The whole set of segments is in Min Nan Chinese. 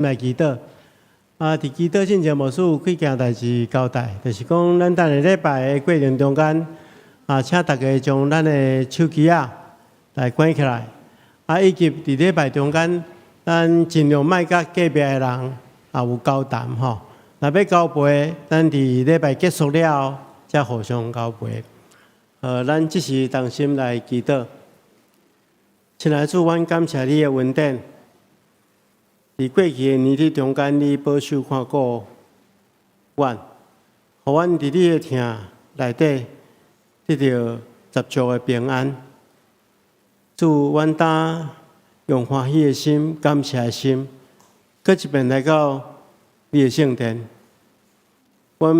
來祈禱。啊，佇祈禱進前，牧師有幾件代誌交代，就是講咱等下禮拜的過程中間，啊，請大家將咱的手機仔來關起來。啊，以及佇禮拜中間，咱盡量莫佮隔壁的人啊有交談吼。若欲交陪，咱佇禮拜結束了後，才互相交陪。咱這時同心來祈禱。親愛的主，阮感謝你的恩典。佇過去的年日中間，你保守看顧阮，予阮佇你的疼內底得著十足的平安。主，阮今用歡喜的心、感謝的心，閣一遍來到你的聖殿。阮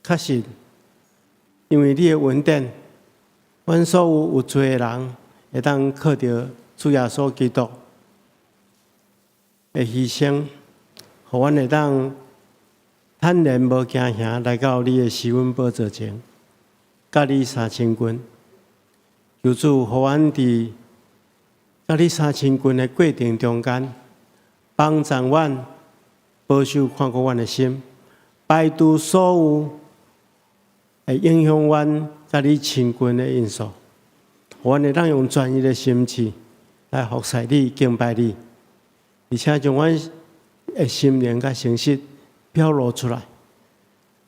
確實因為你的恩典，阮所有有罪的人會當靠著主耶穌基督的犧牲，予阮會當坦然無驚嚇來到你的施恩寶座前，佮你相親近。求主，予阮佇佮你相親近的過程中間，幫助阮保守看顧阮的心，排除所有會影響阮佮你親近的因素，予阮會當用專一的心志來服侍你、敬拜你。而且將阮的心靈佮誠實表露出來，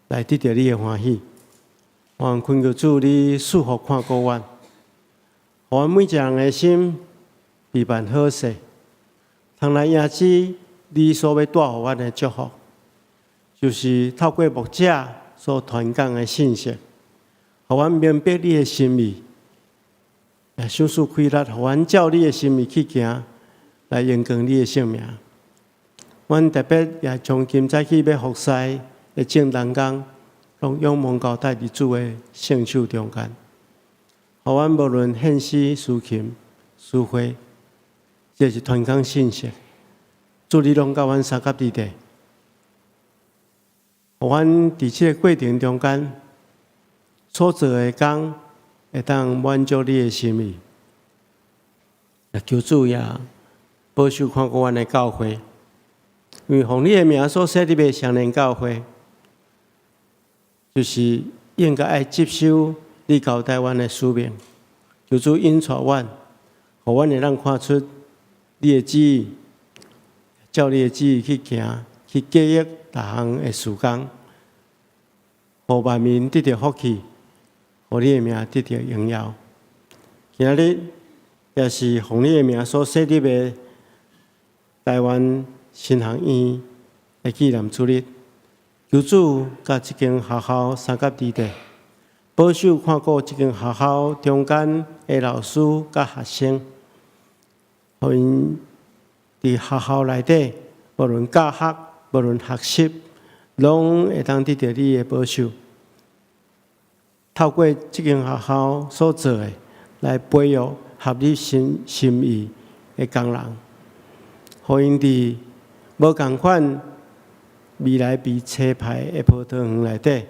來得著你的歡喜。我懇求主，你賜福看顧阮，予阮每一個人的心備辦好勢，通來迎接你所欲帶予阮的祝福，就是透過牧者所傳講的信息，予阮明白你的心意，也賞賜氣力，予阮照你的心意去行，來榮光你的聖名。阮特別也從今早起欲服侍的眾同工，攏仰望交託佇主的聖手中間。予阮無論獻詩、司琴、司會，這是傳講信息，主你攏佮阮相佮佇咧。予阮佇這個過程中間所做的工，會當滿足你的心意。也求主也保守看顧阮的教會，因為奉你的名所設立的雙連教會，就是應該愛接受你交代阮的使命。求主引帶阮，予阮會當看出你的旨意，照你的旨意去行，去計劃逐項的事工，予萬民得著福氣，予你的名得著榮耀。今仔日也是奉你的名所設立的台灣神學院的紀念主日，求主佮這間學校相佮佇咧，保守看顧這間學校中間的老師佮學生，予𪜶佇學校內底，無論教學，無論學習，攏會當得著你的保守。透過這間學校所做的，來培育合你心意的工人，予𪜶佇無仝款未來被差派的葡萄園內底，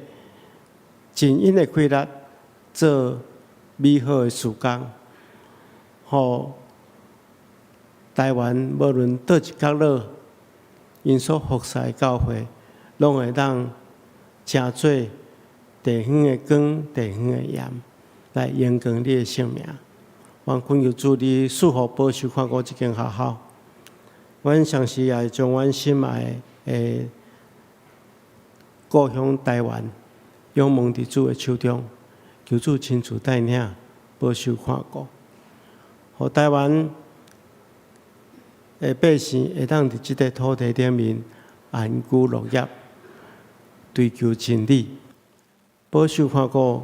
盡𪜶的氣力做美好的事工，予台灣無論佗一角落，𪜶所服侍的教會，攏會當成做地方的光、地方的鹽，來榮光你的聖名。阮懇求主，你賜福保守看顧這間學校。阮同時也將阮心愛的故鄉台灣，仰望佇主的手中，求主親自帶領、保守看顧，予台灣的百姓會當佇這個土地頂面安居樂業，追求真理，保守看顧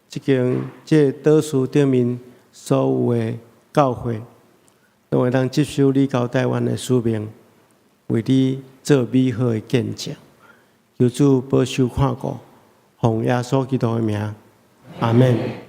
這間這個島嶼頂面所有的教會，攏會當接受你交代阮的使命，為你做美好的見證。求主保守看顧，奉耶穌基督的名，阿們。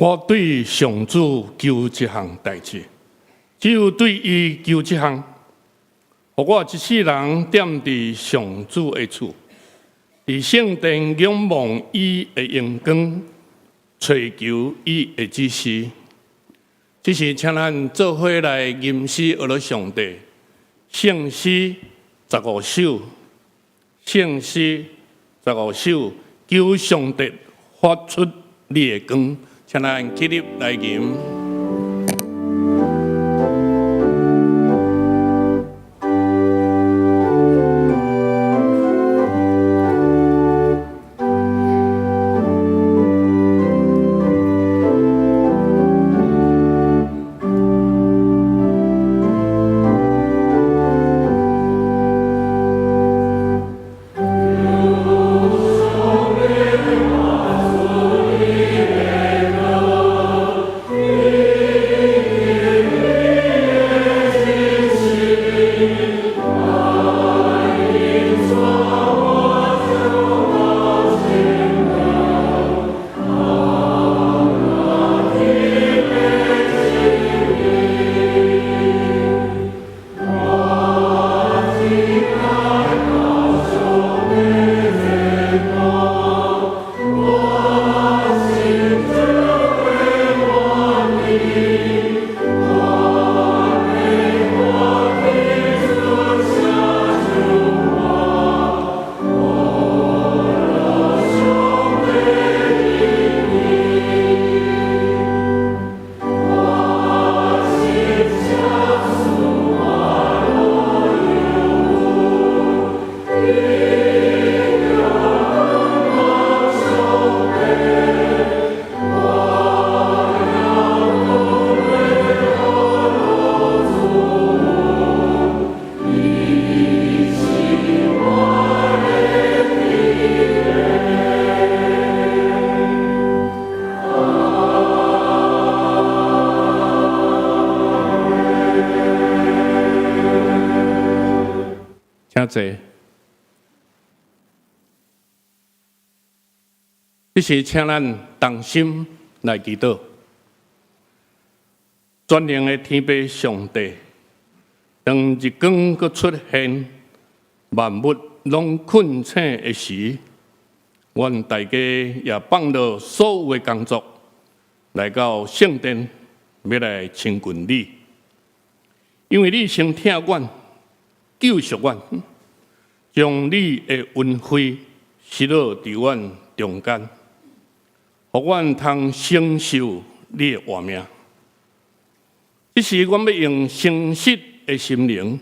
我對上主求一項代誌，只有對伊求這項，予我一世人踮佇上主的厝，佇聖殿仰望伊的榮光，揣求伊的指示。這時請咱做伙來吟詩阿羅上帝，聖詩十五首，聖詩十五首，求上帝發出你的光。請咱起立來吟。請坐。這時請咱同心來祈禱。全能的天父上帝，當日光閣出現，萬物攏睏醒的時，阮大家也放落所有的工作，來到聖殿，欲來親近你，因為你先疼阮，救贖阮，將你的恩惠施落佇阮中間，予阮通承受你的活命。這時，阮欲用誠實的心靈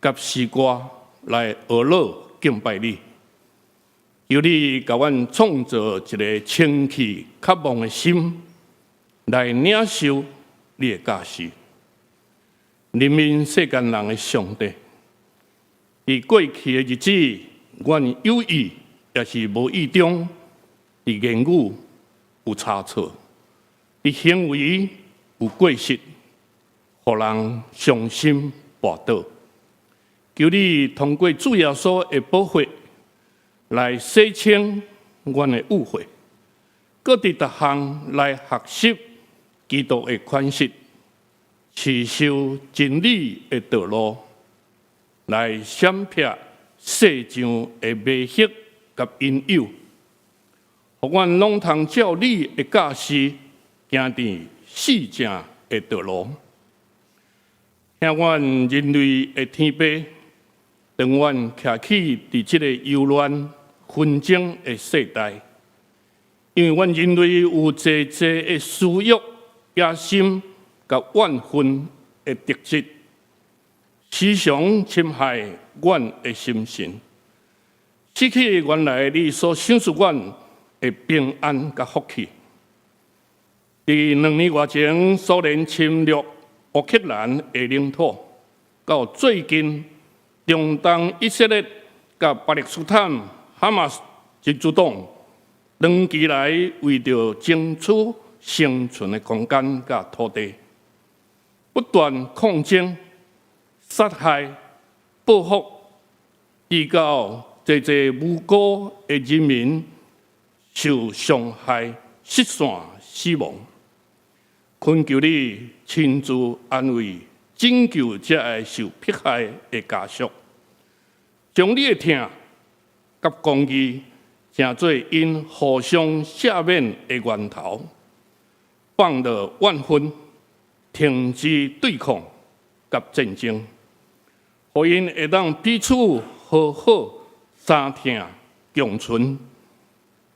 佮詩歌來呵咾敬拜你，求你共阮創造一个清氣渴望的心，來領受你的教示。憐憫世間人的上帝，佇過去的日子，阮有意抑是無意中，佇言語有差錯，佇行為有過失，予人傷心跋倒。求你通過主耶穌的寶血來洗清阮的污穢，閣佇逐項來學習基督的款式，持守真理的道路，來閃避世上的迷惑佮引誘，予阮攏通照你的教示，行佇四正的道路。聽阮人類的天父，當阮徛起佇這个憂亂紛爭的世代，因為阮人類有濟濟的私欲、野心佮怨恨的特質，時常侵害阮的心神，失去原來你所賞賜阮的平安佮福氣。佇2年外前，蘇聯侵略烏克蘭的領土，到最近中東以色列佮巴勒斯坦哈馬斯真主黨長期來為著爭取生存的空間佮土地，不斷抗爭、殺害、報復，直到濟濟無辜的人民受傷害、失散、死亡。懇求你親自安慰、拯救這个受迫害的家屬，將你的疼佮公義成做𪜶互相赦免的源頭，放落怨恨，停止對抗佮戰爭，予𪜶會當彼此和好、相疼共存，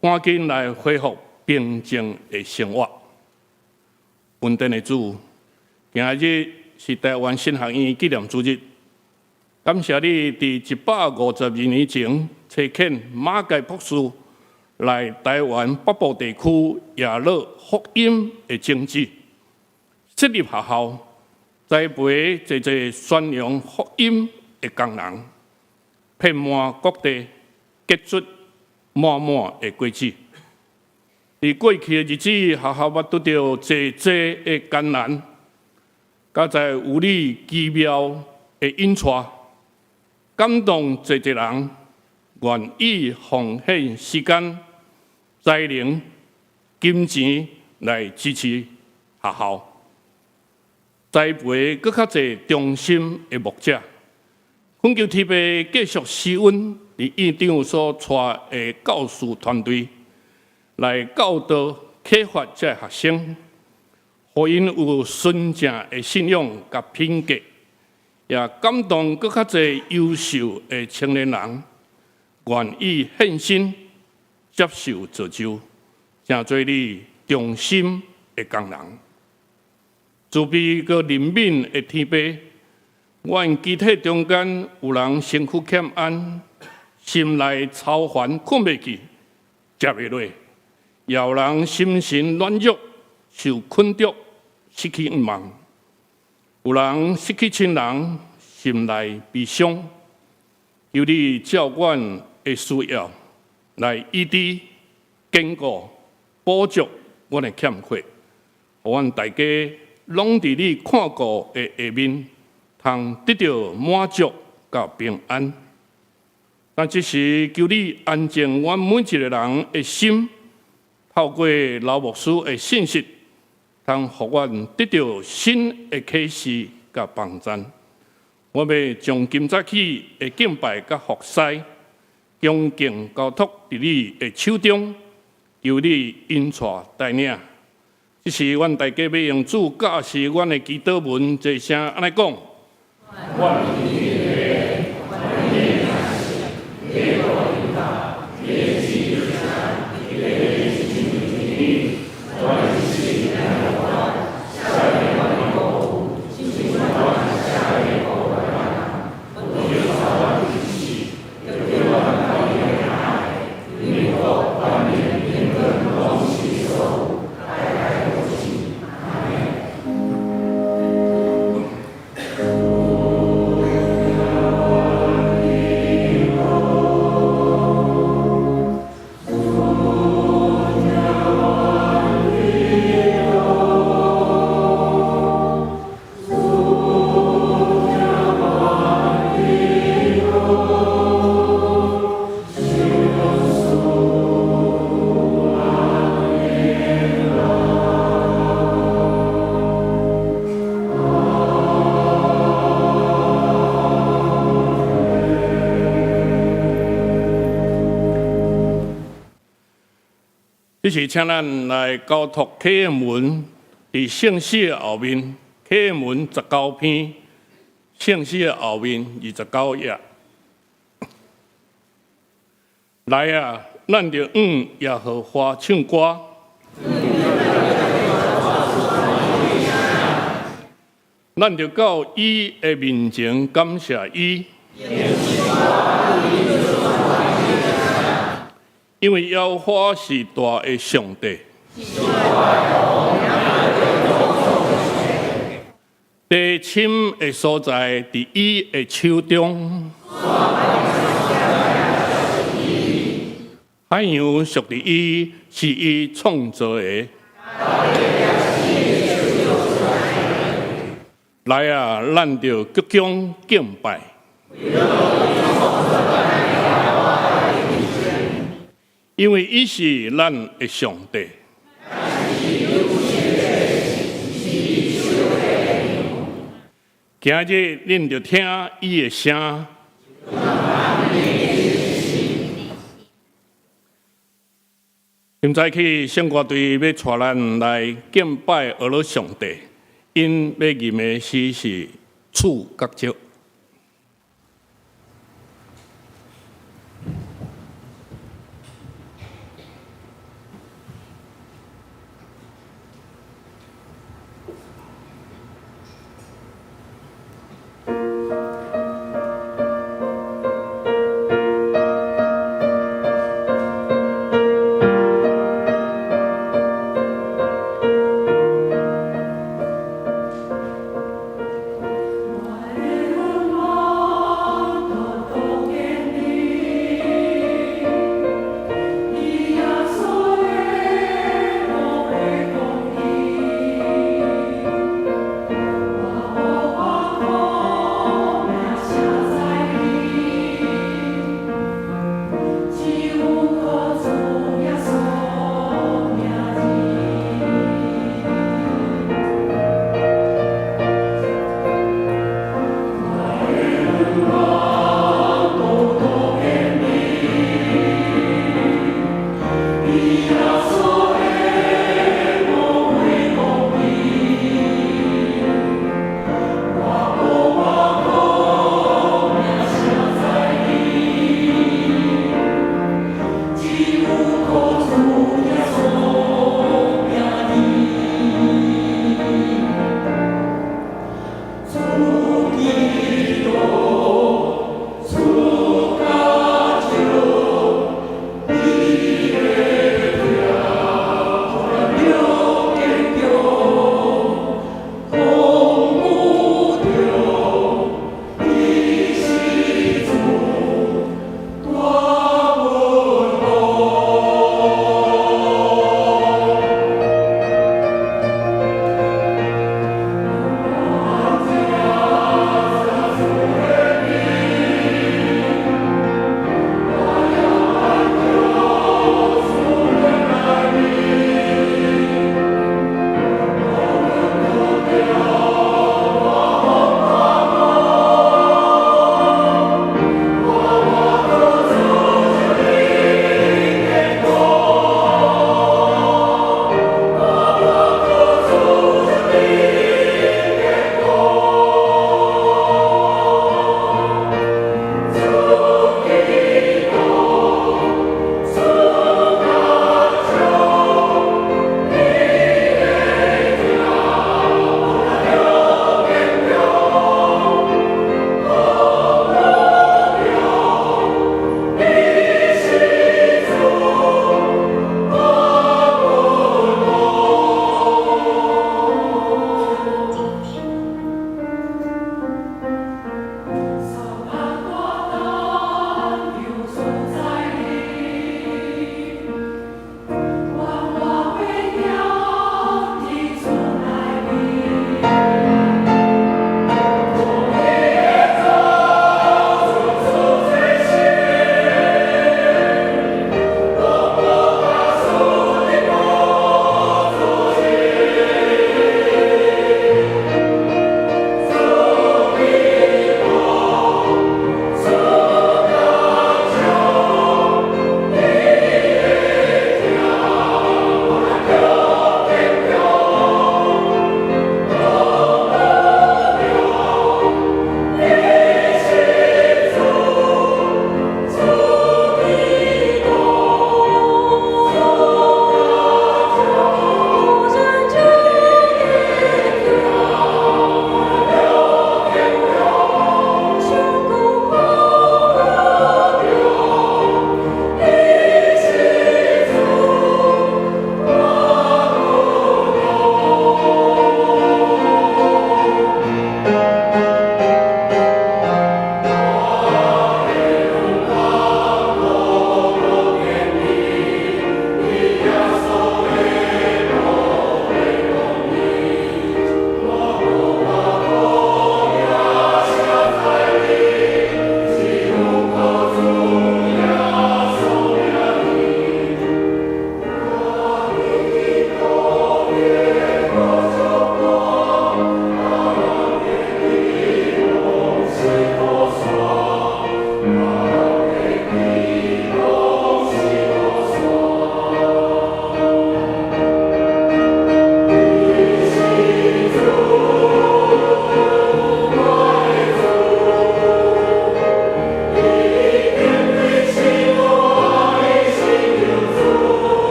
趕緊來恢復平靜的生活。恩典的主，今日是臺灣神學院紀念主日，感謝你佇152年前，差遣馬偕博士來臺灣北部地區耶樂福音的種子，設立學校，栽培濟濟宣揚福音的工人，遍滿各地，結出滿滿的果子。佇過去的日子，學校捌拄著濟濟的艱難，佮在有你奇妙的引帶，感動濟濟人願意奉獻時間、才能、金錢來支持學校，栽培閣較濟忠心的牧者。懇求天父繼續施恩，佇院長所帶的教師團隊來教導啟發這學生，予𪜶有純正的信仰佮品格，也感動閣較濟優秀的青年人願意獻身接受造就，成做你忠心的工人。慈悲閣憐憫的天父，阮肢體中間有人身軀欠安，心內操煩，睏袂去，食袂落；也有人心神軟弱，受困著，失去盼望；有人失去親人，心內悲傷。求你照阮的需要來醫治、堅固、補足阮的欠缺，予阮大家攏佇你看顧的下面，通得著滿足佮平安。但這時求你安靜阮每一个人的心，透過老牧師的信息，通予阮得著新的啟示佮幫贊。我欲將今早起的敬拜佮服侍，恭敬交託佇你的手中，求你引帶帶領。這是阮大家欲用主教示阮的祈禱文，齊聲按呢講。這時請咱來交託啟應文，佇聖詩的後面，啟應文19篇，聖詩的後面29頁。來啊，咱著向耶和華唱歌，咱著到伊的面前感謝伊。因為耶和華是大的上帝，地深的所在佇伊的手中，海洋屬佇伊，是伊創造的。來啊，咱著鞠躬敬拜。因為伊是咱的上帝，今日恁著聽伊的聲。今早起聖歌隊欲帶咱來敬拜阿羅上帝，𪜶欲吟的詩是《處角石》。我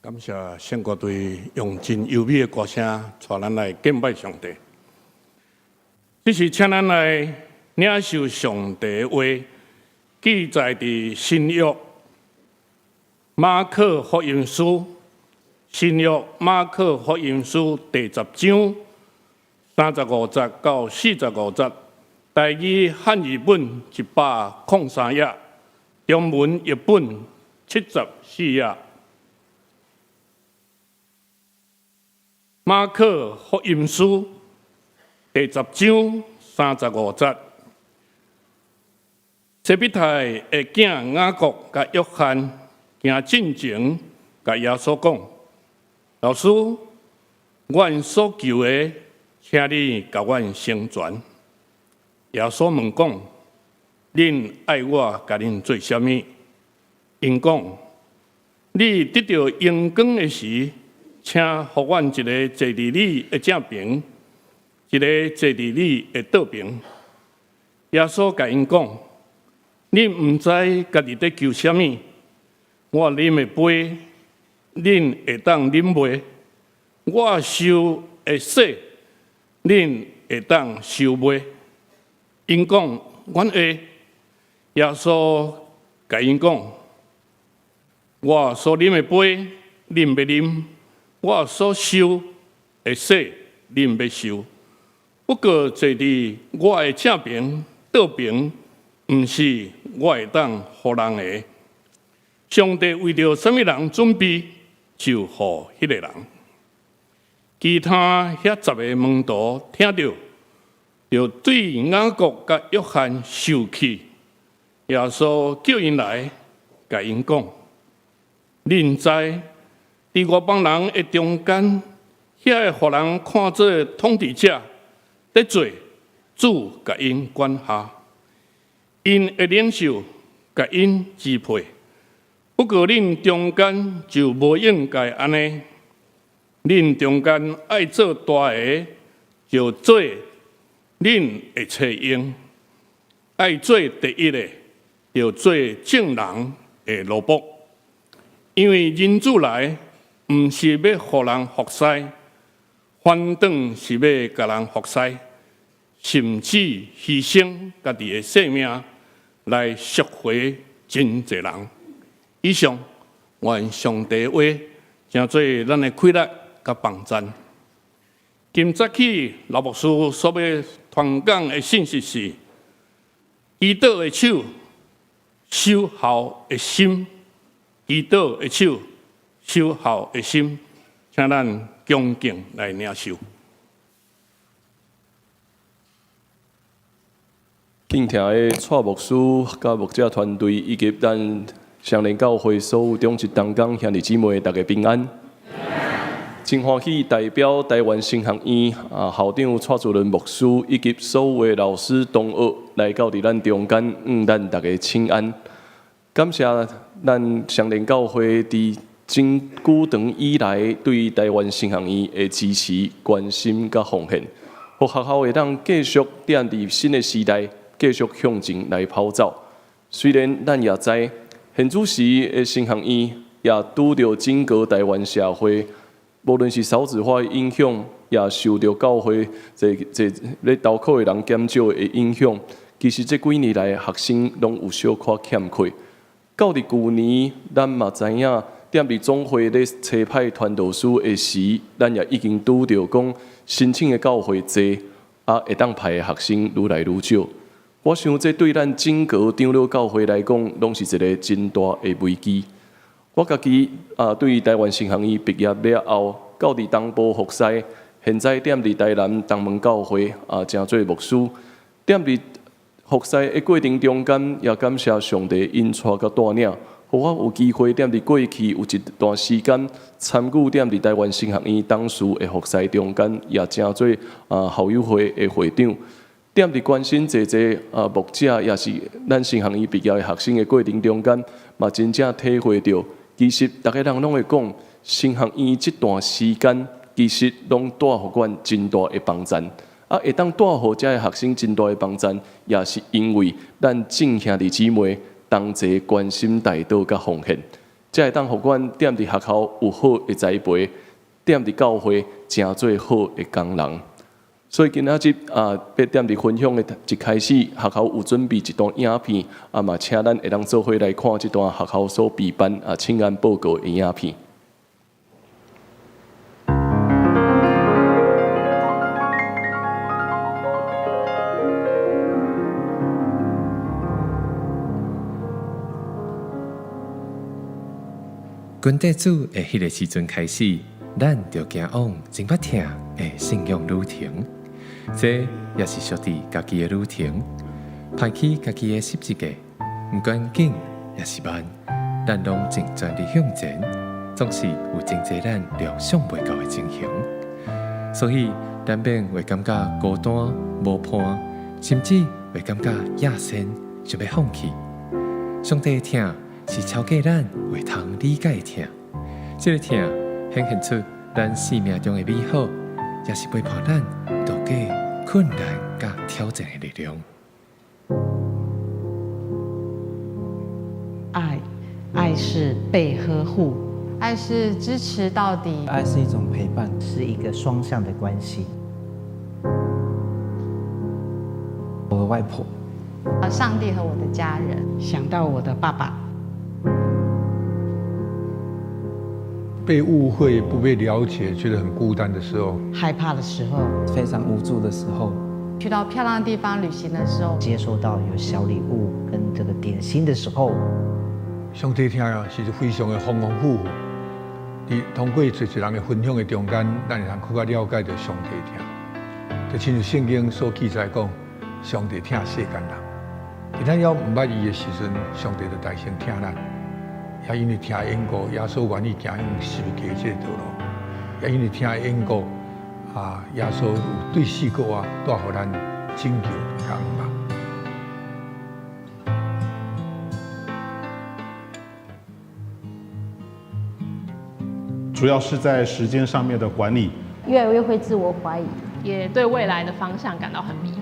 感謝聖歌隊用真優美的歌聲帶咱來敬拜上帝。這是請咱來領受上帝的話，記載佇新約馬可福音書，新約馬可福音書第十章35節到45節，台語漢譯本103頁，中文譯本74頁。馬可福音書第十章三十五節，西庇太的囝雅各佮約翰行進前，共耶穌講：老師，阮所求的，請你共阮成全。耶穌問講：恁愛我共恁做啥物？𪜶講：你得著榮光的時，請予阮一个坐佇你的正爿，一个坐佇你的倒爿。耶穌共𪜶講：恁毋知家己佇求啥物。我啉的杯，恁會當啉袂？我受的洗，恁會當受袂？𪜶講：阮會。耶穌共𪜶講：我所啉的杯，恁欲啉；我所受的洗，恁欲受。不過坐佇我的正爿、倒爿，毋是我會當予人的。上帝為著啥物人準備，就予彼个人。其他遐十个門徒聽著，就對雅各佮約翰受氣。耶穌叫𪜶來，共𪜶講：恁知，佇外邦人的中間，遐个予人看做統治者，佇做主共𪜶管轄，𪜶的領袖共𪜶支配。不過恁中間就無應該按呢。恁中間愛做大个，就做恁的冊用；愛做第一个，就做眾人的奴僕。因為人子來，毋是欲予人服侍，反轉是欲共人服侍，甚至犧牲家己的性命來贖回真濟人。以上，願上帝話成做咱的氣力佮幫贊。今早起老牧師所欲傳講的信息是：祈禱的手，守候的心；祈禱的手，守候的心，請咱恭敬來領受。敬聽的蔡牧師佮牧者團隊以及咱雙連教會所有長執同工兄弟姊妹，大家平安。真歡喜代表台灣神學院啊校長蔡主任牧師以及所有的老師同學來到佇咱中間，向咱大家請安。感謝咱雙連教會佇真久長以來對台灣神學院的支持、關心佮奉獻，予學校會當繼續踮佇新的時代，繼續向前來跑走。雖然咱也知，現此時的神學院也拄著整個台灣社會，無論是少子化的影響，也受著教會這這咧投靠的人減少的影響。其實這幾年來，學生攏有小可欠缺。到佇舊年，咱嘛知影，踮佇總會咧差派傳道師的時，咱也已經拄著講申請的教會濟，啊，會當派的學生愈來愈少。我想這對咱整個長老教會來講，攏是一個真大的危機。我家己啊，對台灣神學院畢業了後，到佇東部服侍，現在踮佇台南東門教會啊，成做牧師。踮佇服侍的過程中間，也感謝上帝引帶佮帶領，予我有機會踮佇過去有一段時間參與踮佇台灣神學院董事的服侍中間，也成做啊校友會的會長。踮佇關心濟濟啊牧者，也是咱神學院畢業的學生的過程中間，嘛真正體會著，其實逐个人攏會講，神學院這段時間其實攏帶予阮真大的幫贊。啊，會當帶予遮个學生真大的幫贊，也是因為咱眾兄弟姊妹同齊關心代禱佮奉獻。才會當予阮踮佇學校有好的栽培，踮佇教會成做好的工人。所以今仔日啊，欲踮佇分享的一開始，學校有準備一段影片，啊嘛，請咱會當做伙來看這段學校所備辦啊請願報告的影片。軍隊主的彼个時陣開始，咱就行往真捌疼的信仰旅程。這也是屬佇家己的旅程，拋棄家己的十字架，毋管緊抑是慢，咱攏盡全力向前，總是有真濟咱料想袂到的情形。所以難免會感覺孤單、無伴，甚至會感覺野心，想欲放棄。上帝的疼是超過咱會通理解的疼，這个疼顯現出咱生命中的美好，也是陪伴咱度過困難佮挑戰的力量。愛，愛是被呵護，愛是支持到底，愛是一種陪伴，是一個雙向的關係。我的外婆，上帝和我的家人，想到我的爸爸。被誤會、不被了解，覺得很孤單的時候，害怕的時候，非常無助的時候，去到漂亮的地方旅行的時候，接收到有小禮物跟這個點心的時候，上帝疼啊，是非常的豐豐富富。佇通過濟濟人的分享的中間，咱會通閣較了解著上帝疼。就親像聖經所記載講，上帝疼世間人。佇咱猶毋捌伊的時陣，上帝就代先疼咱。也因為疼的緣故，耶穌願意行十字架這個道路。也因為疼的緣故，啊，耶穌有對死閣活，帶予咱拯救佮希望。主要是在時間上面的管理，越來越會自我懷疑，也對未來的方向感到很迷茫。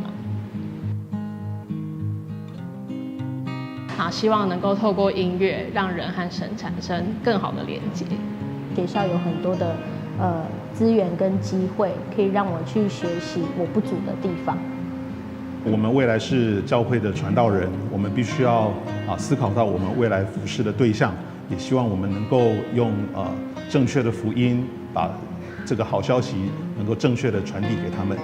好，希望能夠透過音樂，讓人和神產生更好的連接。學校有很多的資源跟機會，可以讓我去學習我不足的地方。我們未來是教會的傳道人，我們必須要思考到我們未來服事的對象，也希望我們能夠用正確的福音，把這個好消息能夠正確的傳遞給他們。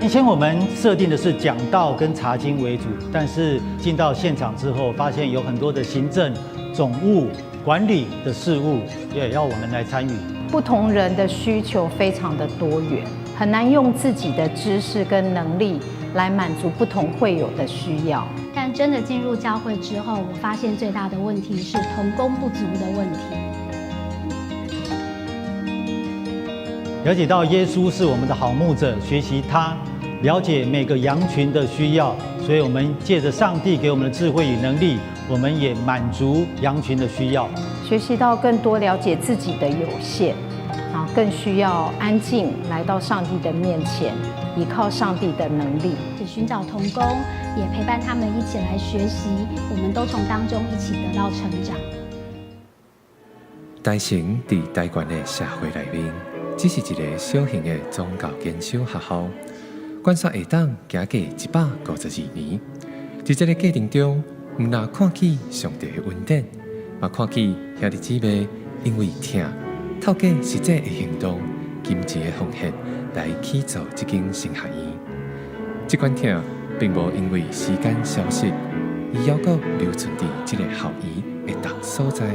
以前我們設定的是講道跟查經為主，但是進到現場之後，發現有很多的行政、總務、管理的事務也要我們來參與。不同人的需求非常的多元，很難用自己的知識跟能力來滿足不同會友的需要。但真的進入教會之後，我發現最大的問題是同工不足的問題。了解到耶穌是我們的好牧者，學習他，了解每個羊群的需要，所以我們借着上帝給我們的智慧與能力，我們也滿足羊群的需要。學習到更多了解自己的有限，啊，更需要安靜來到上帝的面前，依靠上帝的能力。尋找同工，也陪伴他們一起來學習，我們都從當中一起得到成長。台成佇台灣的社會內面，只是一个小型的宗教研修學校，關煞會當行過152年。佇這个過程中，毋但看見上帝的恩典，嘛看見兄弟姊妹因為疼，透過實際的行動、金錢的奉獻來起造這間神學院。這款疼並無因為時間消失，伊猶閣留存佇這个校園的逐所在，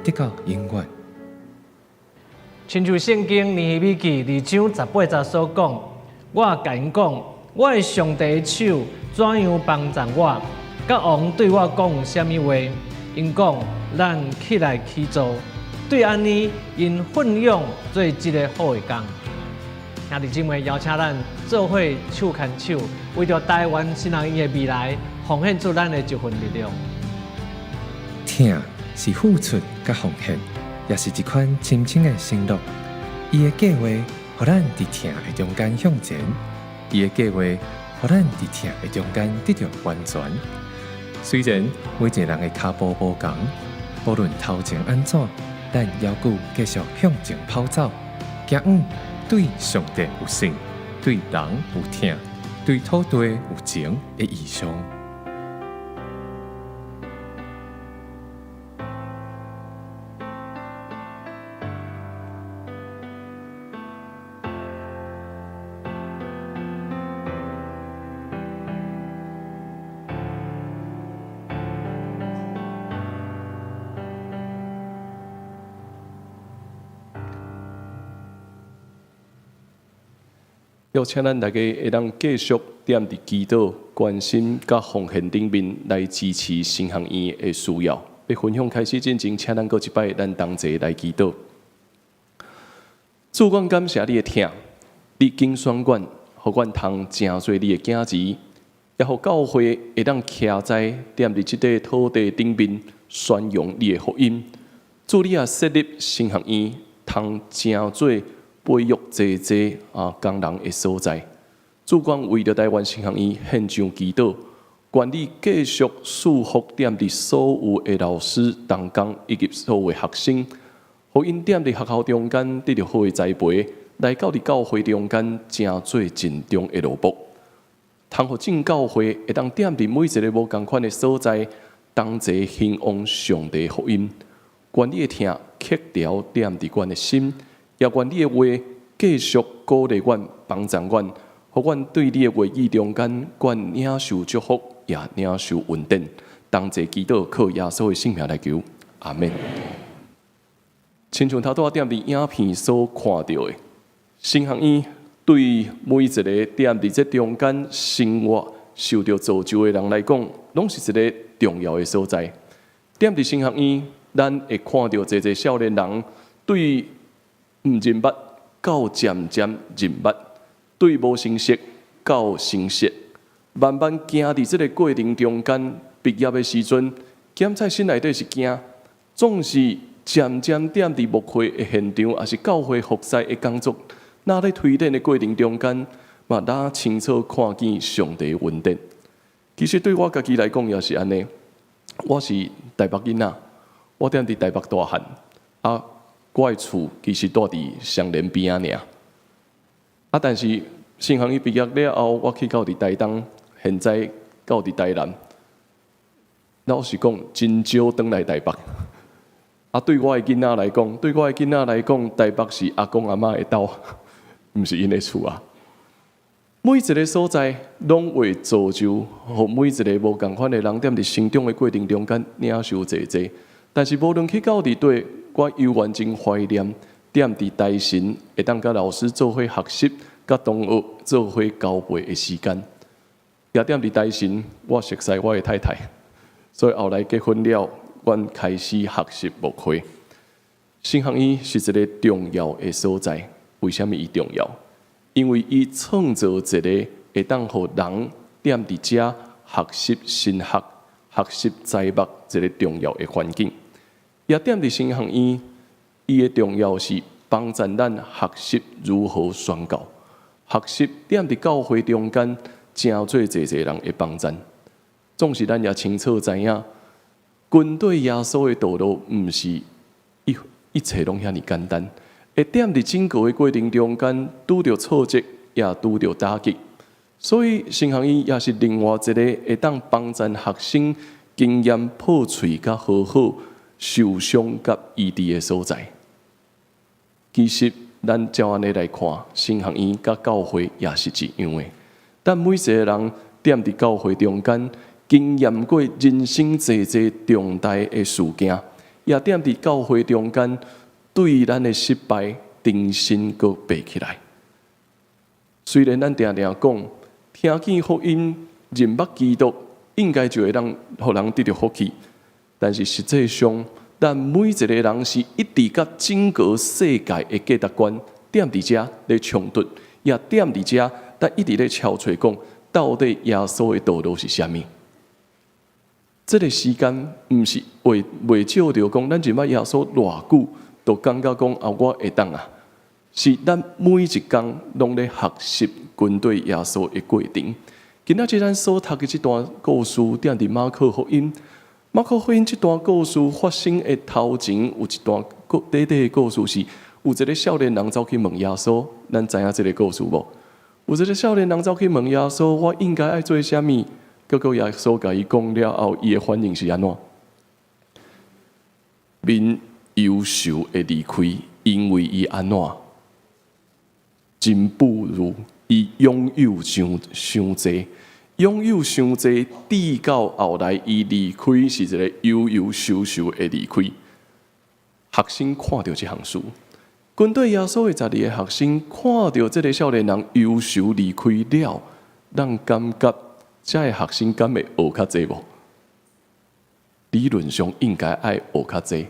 直到永遠。親像聖經尼希米記二章十八節所講，我共𪜶講，我的上帝的手怎樣幫助我，佮王對我講啥物話，𪜶講咱起來起造，對按呢，𪜶奮勇做這个好的工。兄弟姊妹，邀請咱做伙手牽手，為著台灣神學院的未來，奉獻出咱的一份力量。疼是付出佮奉獻，也是一款深深的承諾。伊的計劃予咱佇疼的中間向前；伊的計劃，予咱佇疼的中間得著完全。雖然每一個人的跤步無仝，無論頭前按怎，咱猶閣繼續向前跑走，行往對上帝有信、對人有疼、對土地有情的異象。邀請咱大家會當繼續踮佇祈禱、關心佮奉獻頂面來支持神學院的需要。欲分享開始進前，請咱閣一擺，咱同齊來祈禱。主，阮感謝你的疼，你揀選阮，予阮通成做你的囝兒，也予教會會當徛在踮佇這塊土地頂面宣揚你的福音。主，你也設立神學院，通成做培育濟濟工人的所在。主，阮為著臺灣神學院獻上祈禱，願你繼續賜福踮佇所有的老師、同工以及所有的學生，予𪜶踮佇學校中間得著好的栽培，來到佇教會中間成做盡忠的奴僕，通予眾教會會當踮佇每一个無仝款的所在，同齊興旺上帝福音。願你的疼刻牢踮佇阮的心，也願你的話繼續鼓勵阮、幫助阮，予阮對你的話語中間，阮領受祝福，也領受恩典。同齊祈禱，靠耶穌的聖名來求，阿們。親像頭拄仔踮佇影片所看著的，神學院對每一個踮佇這中間生活受著造就的人來講，攏是一个重要的所在。踮佇神學院，咱會看著濟濟少年人對毋認捌到漸漸認捌，對無成熟到成熟，慢慢行佇這个過程中間，畢業的時陣，檢在心內底是驚，總是漸漸踮佇牧會的現場，抑是教會服侍的工作，若咧推展的過程中間，嘛若清楚看見上帝的恩典。其實對我家己來講也是按呢，我是台北囡仔，我踮佇台北大漢，啊，我的厝其實住佇雙連邊仔爾。啊，但是神學院畢業了後，我去到佇台東，現在到佇台南。老實講，真少轉來台北。啊，對我的囡仔來講，對我的囡仔來講，台北是阿公阿嬤的兜，毋是𪜶的厝啊。每一个所在，攏會造就，予每一个無仝款的人，踮佇成長的過程中間領受濟濟。但是無論去到佇佗，我猶原真懷念踮佇台神會當佮老師做伙學習，佮同學做伙交陪的時間。也踮佇台神，我熟似我的太太，所以後來結婚了，阮開始學習牧會。神學院是一个重要的所在，為啥物伊重要？因為伊創造一个會當予人踮佇遮學習神學、學習栽牧一个重要的環境。也踮佇神學院，伊的重要是幫助咱學習如何宣教，學習踮佇教會中間，成做濟濟人的幫贊。總是咱也清楚知影，跟對耶穌的道路，毋是一切攏遐爾簡單。會踮佇整個的過程中間，拄著挫折，也拄著打擊。所以神學院也是另外一個會當幫助學生經驗破碎佮和好、受傷佮醫治的所在。其實，咱照按呢來看，神學院佮教會也是一樣的。咱每一個人踮佇教會中間，經驗過人生濟濟重大的事件，也踮佇教會中間，對咱的失敗重新閣爬起來。雖然咱定定講，聽見福音、認捌基督，應該就會當予人得著福氣，但是實際上，咱每一個人是一直佮整個世界的價值觀踮佇遮咧衝突，也踮佇遮，咱一直咧敲揣講，到底耶穌的道路是啥物？這个時間毋是袂少著講，咱認捌耶穌偌久，就感覺講啊，我會當啊。是咱每一工攏咧學習跟綴耶穌的過程。今仔日咱所讀的這段故事，踮佇馬可福音。馬可福音這段故事發生的頭前，有一段故短短的故事是，有一个少年人走去問耶穌，咱知影這个故事無？有一个少年人走去問耶穌，我應該愛做啥物？結果耶穌共伊講了後，伊的反應是按怎？面憂愁的離開，因為伊按怎？真富裕，伊擁有傷傷濟，擁有傷濟，直到後來伊離開是一个憂憂愁愁的離開。學生看著這項事，跟綴耶穌的12个學生看著這个少年人憂愁離開了，咱感覺這个學生敢會學較濟無？理論上應該愛學較濟，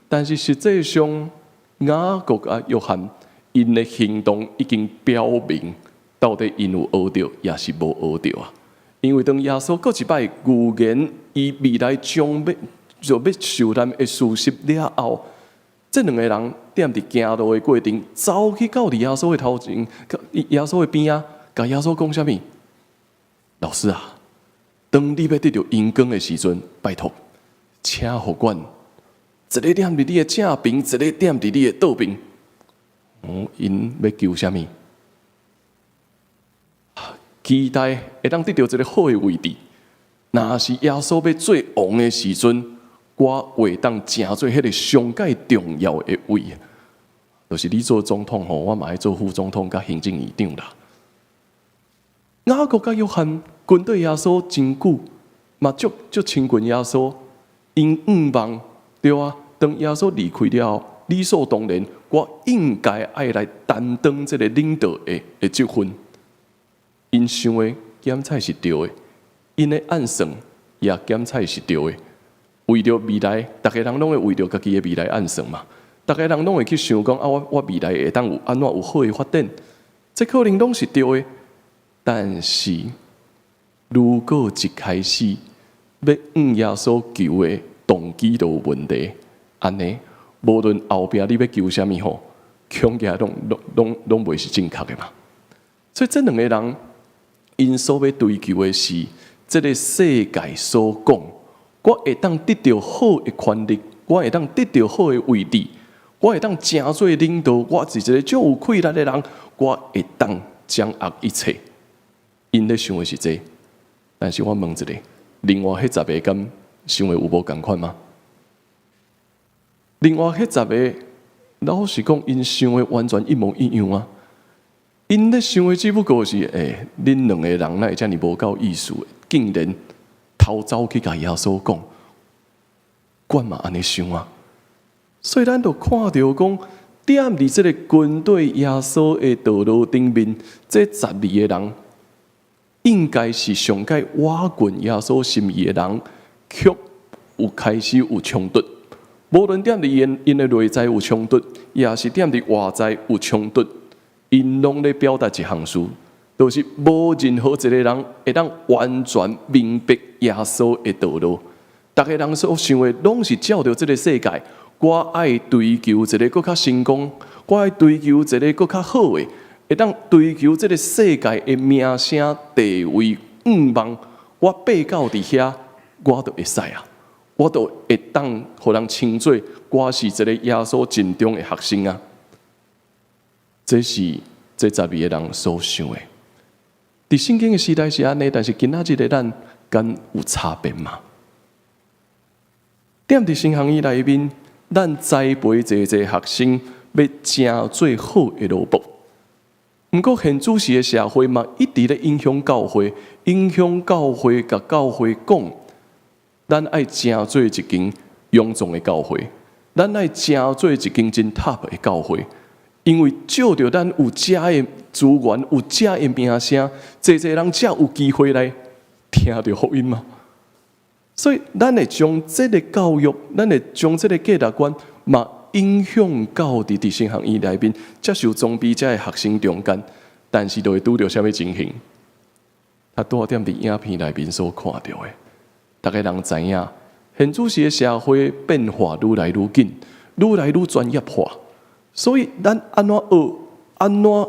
但是實際上雅各佮約翰𪜶的行動已經表明，到底𪜶有學著，抑是無學著啊？因為當耶穌閣一擺預言，伊未來將欲就欲受難的事實了後，這兩個人踮佇行路的過程，走去到佇耶穌的頭前，耶穌的邊仔，共耶穌講啥物？老師啊，當你欲得著榮光的時陣，拜託，請予阮一个踮佇你的正爿，一个踮佇你的倒爿。哦，𪜶欲求啥物？期待會當得著一个好的位置。若是耶穌欲做王的時陣，我會當成做彼个上蓋重要的位。就是你做總統吼，我嘛愛做副總統佮行政院長啦。雅各佮約翰跟綴耶穌真久，嘛足足親近耶穌，𪜶向望對啊。當耶穌離開了後，理所當然，我應該愛來擔當這个領導的職分。𪜶想的檢採是對的，𪜶的按算也檢採是對的。為著未來，逐个人攏會為著家己的未來按算嘛。逐个人攏會去想講啊，我未來會當有按怎有好的發展，這可能攏是對的。但是，如果一開始欲向耶穌求的動機就有問題，按呢，無論後壁你欲求啥物吼，恐驚攏攏攏攏袂是正確的嘛。所以這兩個人，𪜶所欲追求的是這个世界所講，我會當得著好的權力，我會當得著好的位置，我會當成做領導，我是一个足有氣力的人，我會當掌握一切。𪜶咧想的是這個，但是我問一下，另外彼十个敢想的有無仝款嗎？另外彼十个，老實講，𪜶想的完全一模一樣啊！𪜶咧想的只不過是，欸，恁兩個人哪會遮爾無夠意思？竟然偷走去共耶穌講，阮嘛按呢想啊！所以咱就看著講，踮佇這个跟綴耶穌的道路頂面，這十二个人，應該是上蓋倚近耶穌心意的人，卻有開始有衝突。無論踮佇𪜶的內在有衝突，抑是踮佇外在有衝突，𪜶攏咧表達一項事，就是無任何一个人會當完全明白耶穌的道路。逐个人所想的，攏是照著這个世界。我愛追求一个閣較成功，我愛追求一个閣較好的，會當追求這个世界的名聲地位願望。我爬到佇遐，我就會使啊！我就會當予人稱做我是一个耶穌盡忠的學生啊！這是這十二个人所想的。佇聖經的時代是按呢，但是今仔日的咱敢有差別嗎？踮佇神學院內面，咱栽培濟濟學生，欲成做好的奴僕。毋過現主時的社會嘛，一直咧影響教會，影響教會，共教會講，咱愛成做一間臃腫的教會，咱愛成做一間真 top 的教會，因為藉著咱有遮的資源，有遮的名聲，濟濟人才有機會來聽著福音嘛。所以，咱會將這个教育，咱會將這个價值觀，嘛影響到佇神學院內面接受裝備遮的學生中間，但是就會拄著啥物情形？他拄好踮佇影片內面所看著的，逐个人知影，現主時的社會變化愈來愈緊，愈來愈專業化，所以咱按怎學，按怎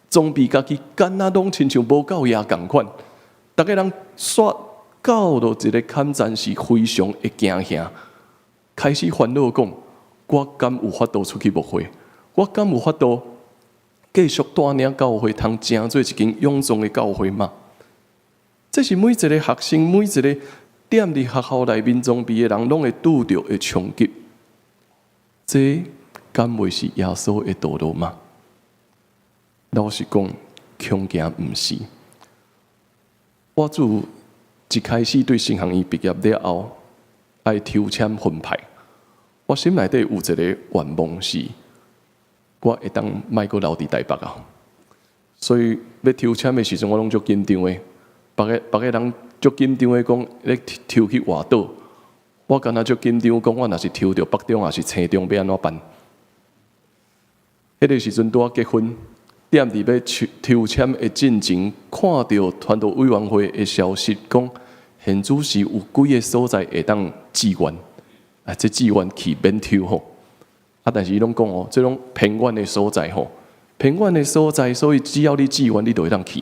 裝備家己，敢若攏親像無夠爺仝款。逐家人煞到了一个坎站，是非常的驚嚇，開始煩惱講：我敢有法度出去牧會？我敢有法度繼續帶領教會，通成做一間勇壯的教會嗎？這是每一个學生，每一个踮佇學校內面裝備的人，攏會拄著的衝擊。這敢袂是耶穌的道路嗎？老實講，恐驚毋是。我自一開始對神學院畢業了後，愛抽籤分派，我心內底有一個願望是，我會當莫閣留佇台北啊。所以欲抽籤的時陣，我攏足緊張的。別个別个人足緊張的講，咧抽去外島，我敢若足緊張講，我若是抽著北中抑是青中，欲按怎辦？彼个時陣拄仔結婚，踮佇欲抽抽籤的進前，看著傳道委員會的消息，講現主時有幾个所在會當志願，啊，這志願去免抽吼。啊，但是伊攏講哦，這種偏遠的所在吼，偏遠的所在，所以只要你志願，你就會當去。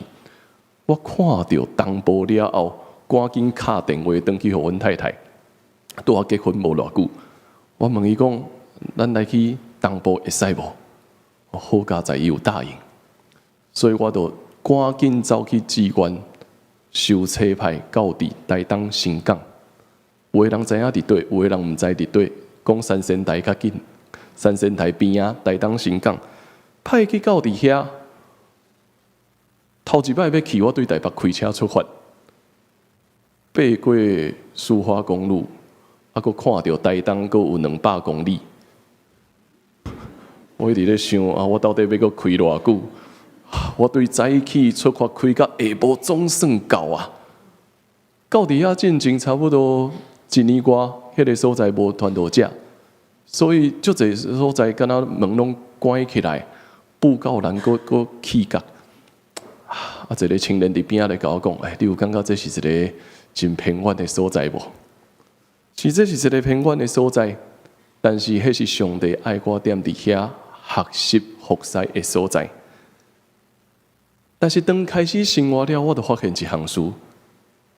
我看著東部了後，趕緊敲電話轉去予阮太太。拄仔結婚無偌久，我問伊講：咱來去東部會使無？好佳哉伊有答應，所以我就趕緊走去志願收冊派到佇台東新港。有的人知影佇佗，有的人毋知佇佗。講三仙台較緊，三仙台邊仔台東新港，派去到佇遐。頭一擺欲去，我對台北開車出發，爬過蘇花公路，啊，閣看著台東閣有200公里。我一直咧想啊，我到底欲閣開偌久？我對早起出發開到下晡總算到啊！到佇遐進前差不多一年外，彼个所在無傳道者，所以足濟所在敢若門攏關起來，布告欄閣閣起角。啊！一个青年佇邊仔咧共我講：欸，你有感覺這是一个真偏遠的所在無？是，這是一个偏遠的所在，但是彼是上帝愛我踮佇遐學習服侍的所在。但是當開始生活了，我就發現一項事：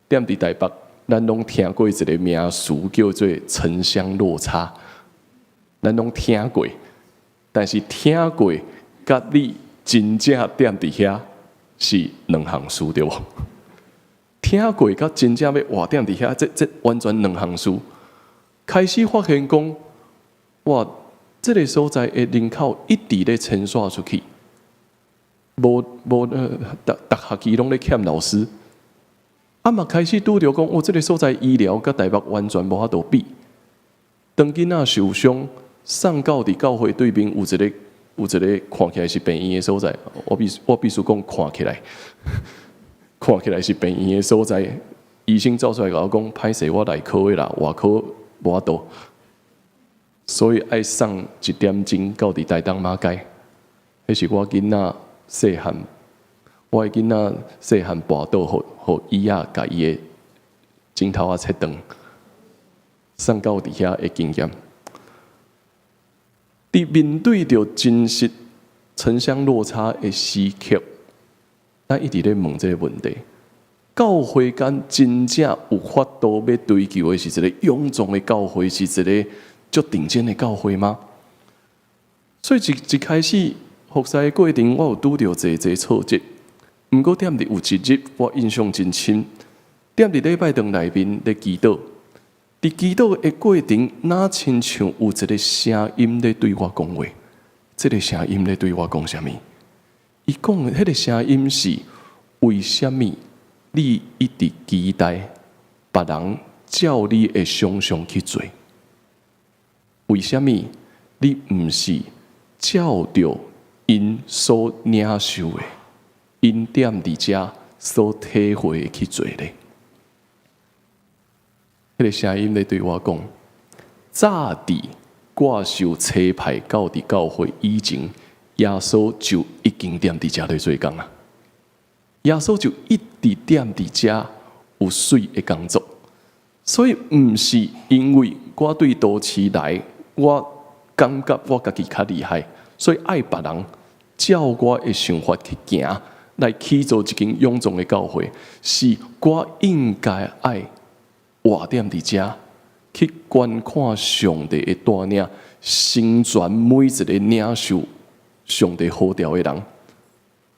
踮佇台北，咱攏聽過一个名詞叫做城鄉落差，咱攏聽過，但是聽過佮你真正踮佇遐是兩項事，對無？聽過佮真正欲活踮佇遐，這完全兩項事。開始發現講，哇，這个所在的人口一直咧遷徙出去，無無逐逐學期攏咧欠老師。啊嘛開始拄著講，哦，這个所在醫療佮台北完全無法度比。當囡仔受傷，送到佇教會對面有一個看起來是病院的所在，我必須講看起來，看起來是病院的所在。醫生走出來共我講，歹勢我內科的啦，外科無法度，所以愛送一點鐘到佇台東馬偕。彼是我囡仔細漢，我的囡仔細漢跋倒，予醫仔共伊的指頭仔切斷，送到佇遐的經驗。佇面對著真實城鄉落差的時刻，咱一直咧問這个問題：教會敢真正有法度欲追求的是一个勇壯的教會，是一个足頂尖的教會嗎？所以一開始服侍的過程，我有拄著濟濟挫折。毋過踮佇有一日，我印象真深。踮佇禮拜堂內面咧祈禱，佇祈禱的過程，若親像有一个聲音咧對我講話。這个聲音咧對我講啥物？伊講的彼个聲音是：為啥物你一直期待別人照你的想象去做？為啥物你毋是照著𪜶所領受的，𪜶踮佇遮所體會的去做咧？彼个聲音咧對我講：早佇我受差派到佇教會以前，耶穌就已經踮佇遮咧做工啊！耶穌就一直踮佇遮有媠的工作，所以毋是因為我對都市來，我感覺我家己較厲害，所以愛別人照我的想法去行，來起造一間勇壯的教會，是我應該愛活踮佇遮，去觀看上帝的帶領，成全每一個領受上帝呼召的人，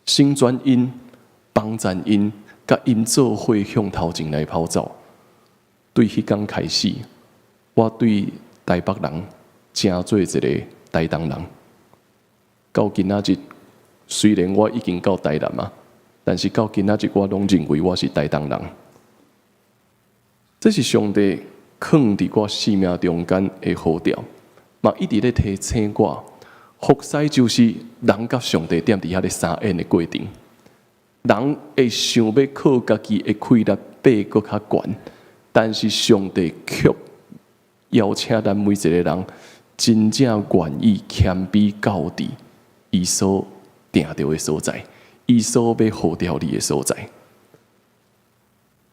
成全𪜶，幫贊𪜶，佮𪜶做伙向頭前來跑走。對彼工開始，我對台北人成做一個台東人。到今仔日，雖然我已經到台南啊，但是到今仔日我攏認為我是台東人。這是上帝囥佇我生命中間的呼召，嘛一直咧提醒我，服侍就是人佮上帝踮佇遐咧相演的過程。人會想欲靠家己的氣力爬閣較懸，但是上帝卻邀請咱每一個人真正願意謙卑到佇伊所定著的所在，伊所欲呼召你的所在。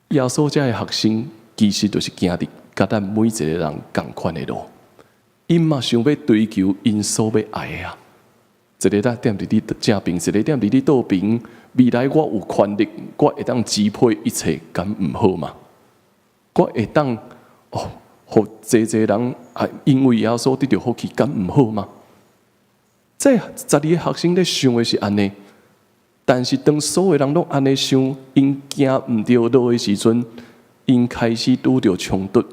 耶穌遮的學生其實就是行佇佮咱每一個人仝款的路，𪜶嘛想欲追求𪜶所欲愛的啊。一个踮佇你正爿，一個踮佇你倒爿。未來我有權力，我會當支配一切，敢毋好嗎？我會當哦，予濟濟人啊，因為耶穌得著福氣，敢毋好嗎？這12個學生咧想的是按呢，但是當所有人攏按呢想，𪜶行毋著路的時陣，𪜶開始拄著衝突。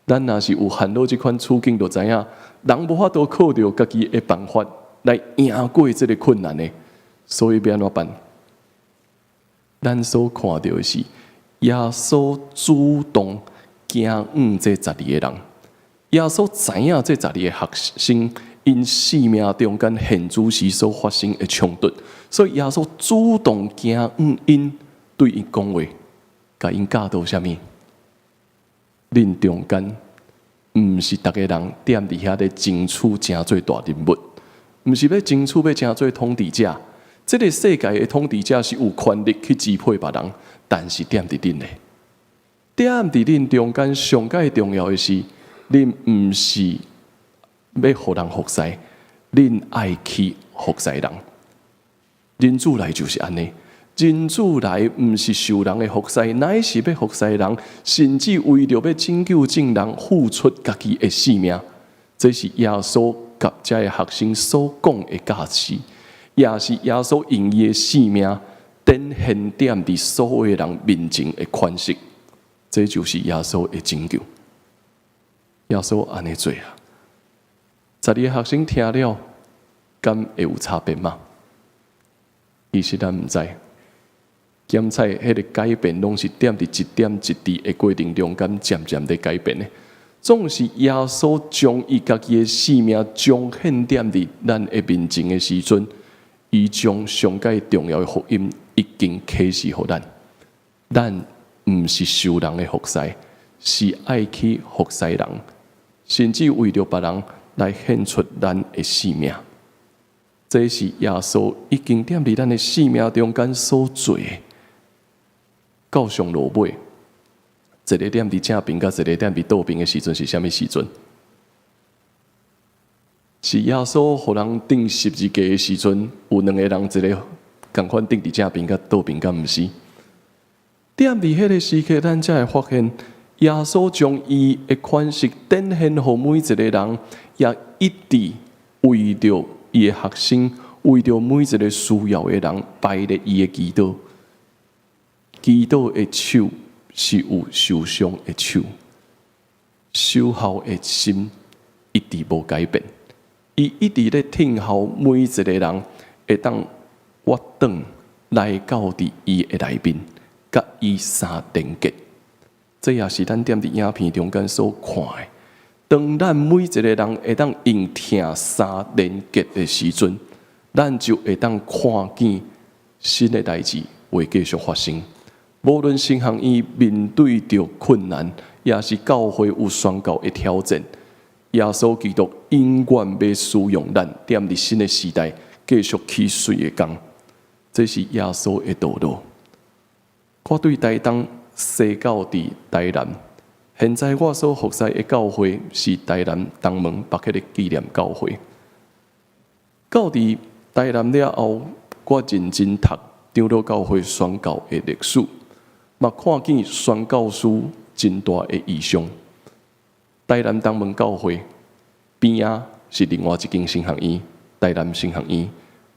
咱若是有陷落這款處境，就知影人無法度靠著家己的辦法來贏過這个困難的，所以欲按怎辦？咱所看著的是耶穌主動行往這十二個人，耶穌知影這十二個學生𪜶生命中間現主時所發生的衝突，所以耶穌主動行往𪜶，對𪜶講話，共𪜶教導啥物？恁中間毋是逐個人踮佇遐咧爭取成做大人物，毋是欲爭取欲成做統治者。這个世界的統治者是有權力去支配別人，但是踮佇恁咧，踮佇恁中間上蓋重要的是，恁毋是欲予人服侍，恁愛去服侍人。人子來就是按呢，人子來毋是受人的服侍，乃是欲服侍人，甚至為著欲拯救眾人，付出家己的性命。這是耶穌佮遮的學生所講的教示。也是耶穌用伊的性命展現踮佇所有人面前的款式，這就是耶穌的拯救。耶穌按呢做啊！十二个學生聽了，敢會有差別嗎？其實咱毋知。檢採彼个改變，攏是踮佇一點一滴的過程中間，漸漸咧改變的。總是耶穌將伊家己的性命彰顯踮佇咱的面前的時陣，伊將上蓋重要的福音已經啟示予咱。咱毋是受人的服侍，是愛去服侍人，甚至為著別人來獻出咱的性命。這是耶穌已經踮佇咱的生命中間所做的。到上落尾，一个踮佇正爿，佮一个踮佇倒爿的時陣是啥物時陣？是耶穌予人釘十字架的時陣，有兩個人，一个仝款釘佇正爿，佮倒爿，敢毋是？踮佇彼个時刻，咱才會發現，耶穌將伊的款式展現予每一個人，也一直為著伊的學生，為著每一個需要的人，排列伊的祈禱。祈禱的手是有受傷的手，守候的心一直無改變。伊一直咧聽候每一個人會當倚轉來到佇伊的內面，佮伊相連結。這也是咱踮佇影片中間所看的。當咱每一個人會當用疼相連結的時陣，咱就會當看見新的代誌會繼續發生。無論神學院面對著困難，抑是教會有宣告的挑戰，耶穌基督永遠欲使用咱，踮佇新的時代繼續起媠的工。這是耶穌的道路。我對台東遷到佇台南，現在我所服侍的教會是台南東門北彼个紀念教會。到佇台南了後，我認真讀長老教會宣教的歷史，嘛看見宣教師真大的異象。台南東門教會邊仔是另外一間神學院，台南神學院，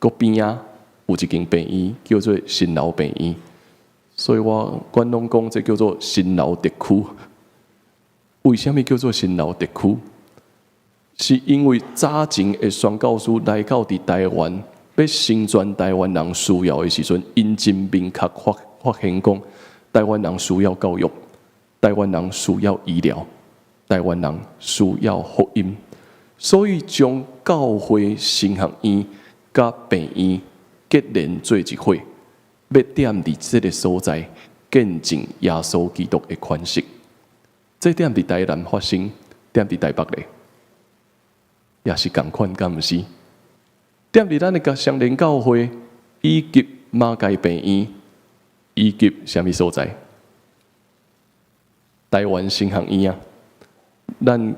閣邊仔有一間病院叫做新樓病院，所以我阮攏講這叫做新樓特區。為啥物叫做新樓特區？是因為早前的宣教師來到佇台灣，欲成全台灣人需要的時陣，𪜶真明確發現講，台灣人需要教育，台灣人需要醫療，台灣人需要福音，所以將教會神學院佮病院結連做一伙，欲踮佇這个所在見證耶穌基督的款式。這踮佇台南發生，踮佇台北咧，也是仝款，敢毋是？踮佇咱的雙連教會，以及馬偕病院，以及啥物所在？台灣神學院啊，咱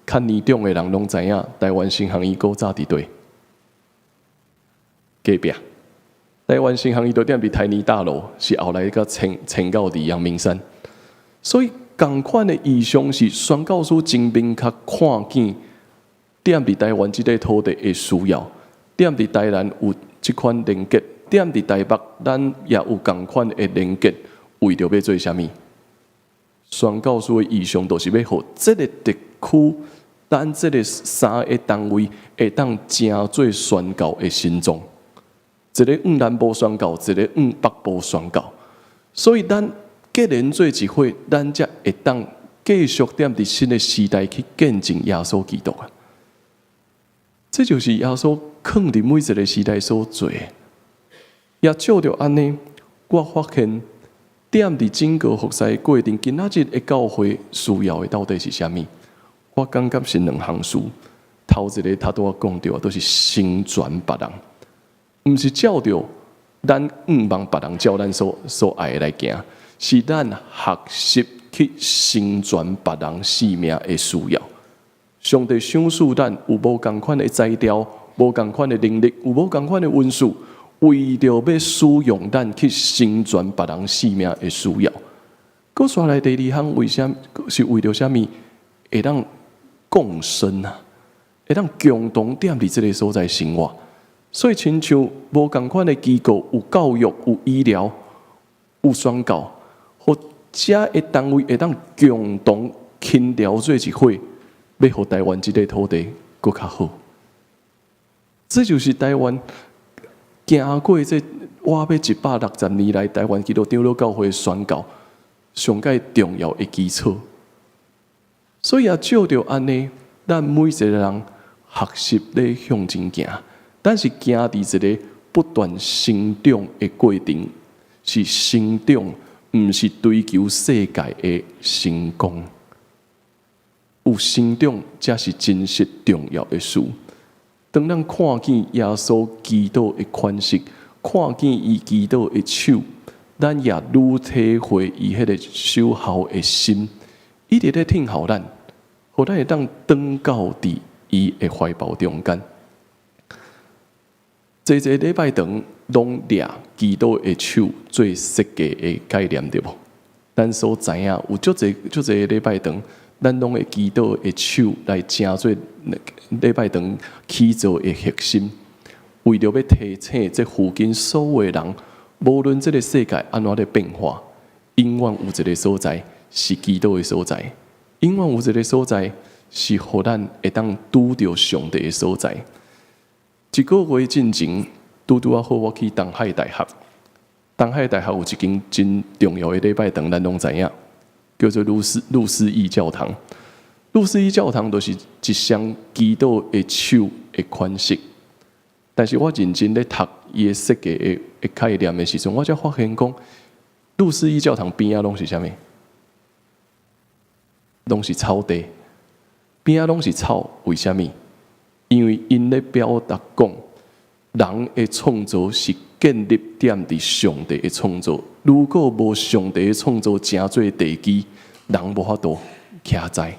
較年長的人攏知影，台灣神學院古早佇佗？隔壁。台灣神學院就踮佇台泥大樓，是後來閣遷到佇陽明山，所以仝款的異象是宣教師真明確看見，踮佇台灣這塊土地的需要，踮佇台南有這款連結，踮佇台北咱也有仝款的連結，為著欲做啥物？宣教師的異象就是欲予這个特區，咱這个三个單位會當成做宣教的心臟。一个往南部宣教，一个往北部宣教，所以咱結連做一伙，咱才會當繼續踮佇新的時代去見證耶穌基督啊！這就是耶穌囥佇每一个時代所做的。也照著按呢，我發現踮佇整個服侍過程，今仔日的教會需要的到底是啥物？我感覺是兩項事。頭一个頭拄仔講著，都是成全別人。毋是照著咱向望別人照咱所愛的來行，是咱學習去成全別人生命的需要。上帝賞賜咱有無仝款的才調，無仝款的能力，有無仝款的恩賜，為著欲使用咱去成全別人生命的需要。閣煞來第二項，為啥是為著啥物會當共生啊？會當共同踮佇這个所在生活。所以，親像無仝款的機構，有教育、有醫療、有宣教，予遮的單位會當共同傾調做一伙，欲予台灣這个土地閣較好。這就是台灣行過這倚欲160年來，台灣基督長老教會宣教上蓋重要的基礎。所以也照著按呢，咱每一个人學習咧向前行。咱是行佇一个不斷成長的過程，是成長，毋是追求世界的成功。有成長，才是真實重要的事。當咱看見耶穌基督的款式，看見伊基督的手，咱也愈體會伊彼个守候的心，一直咧聽候咱，予咱會當轉到佇伊的懷抱中間。濟濟禮拜堂攏掠基督的手做設計的概念，對無？咱所知影有足濟足濟禮拜堂，咱攏會基督的手來成做禮拜堂起造的核心，為著欲提醒這附近所有的人，無論這个世界按怎咧變化，永遠有一个所在是基督的所在，永遠有一个所在是予咱會當拄著上帝的所在。一个月進前，拄拄仔好，我去東海大學。東海大學有一間真重要的禮拜堂，咱攏知影，叫做路思義教堂。路思義教堂就是一雙基督的手的款式。但是我認真咧讀伊的設計的概念的時陣，我才發現講，路思義教堂邊仔攏是啥物？攏是草地，邊仔攏是草，為啥物？因為𪜶咧表達講，人的創造是建立踮佇上帝的創造。如果無上帝的創造成做地基，人無法度徛在。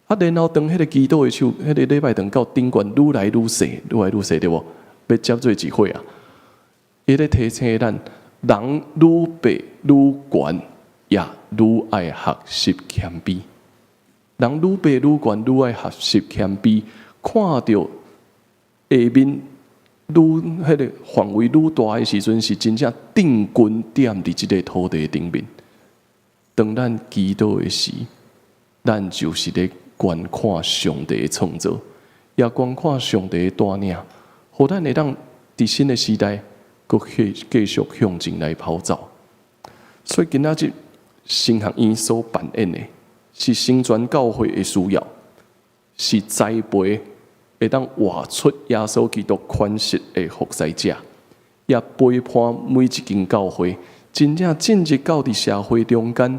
啊，然後當彼个基督的手，彼个禮拜堂到頂懸愈來愈細，愈來愈細，對無？欲接做一伙啊！伊咧提醒咱，人愈爬愈懸，也愈愛學習謙卑。人愈爬愈懸，愈愛學習謙卑。看著下面愈彼個範圍愈大的時陣，是真正釘根踮佇這個土地頂面。當咱祈禱的時，咱就是咧觀看上帝的創造，也觀看上帝的帶領，予咱會當佇新的時代，閣繼續向前來跑走。所以今仔日神學院所扮演的，是成全教會的需要，是栽培會當活出耶穌基督款式的服侍者，也陪伴每一間教會，真正進入到佇社會中間，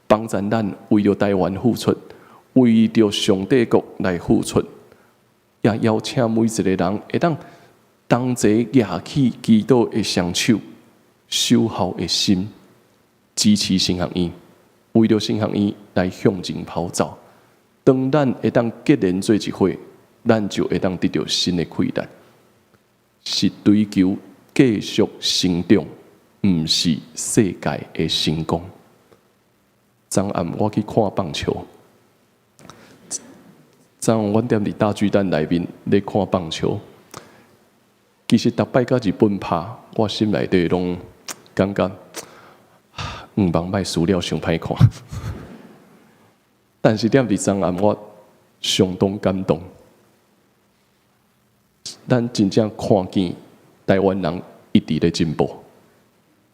幫助咱為著台灣付出，為著上帝國來付出，也邀請每一個人會當同齊舉起祈禱的雙手，守候的心，支持神學院，為著神學院來向前跑走。當咱會當結連做一伙，咱就會當得著新的氣力，是追求繼續成長，毋是世界的成功。昨暗我去看棒球，昨暗阮踮佇大巨蛋內面咧看棒球。其實逐擺佮日本拍，我心內底攏感覺毋茫莫輸了，傷歹看。但是踮佇昨暗，我相當感動。咱真正看見台灣人一直咧進步，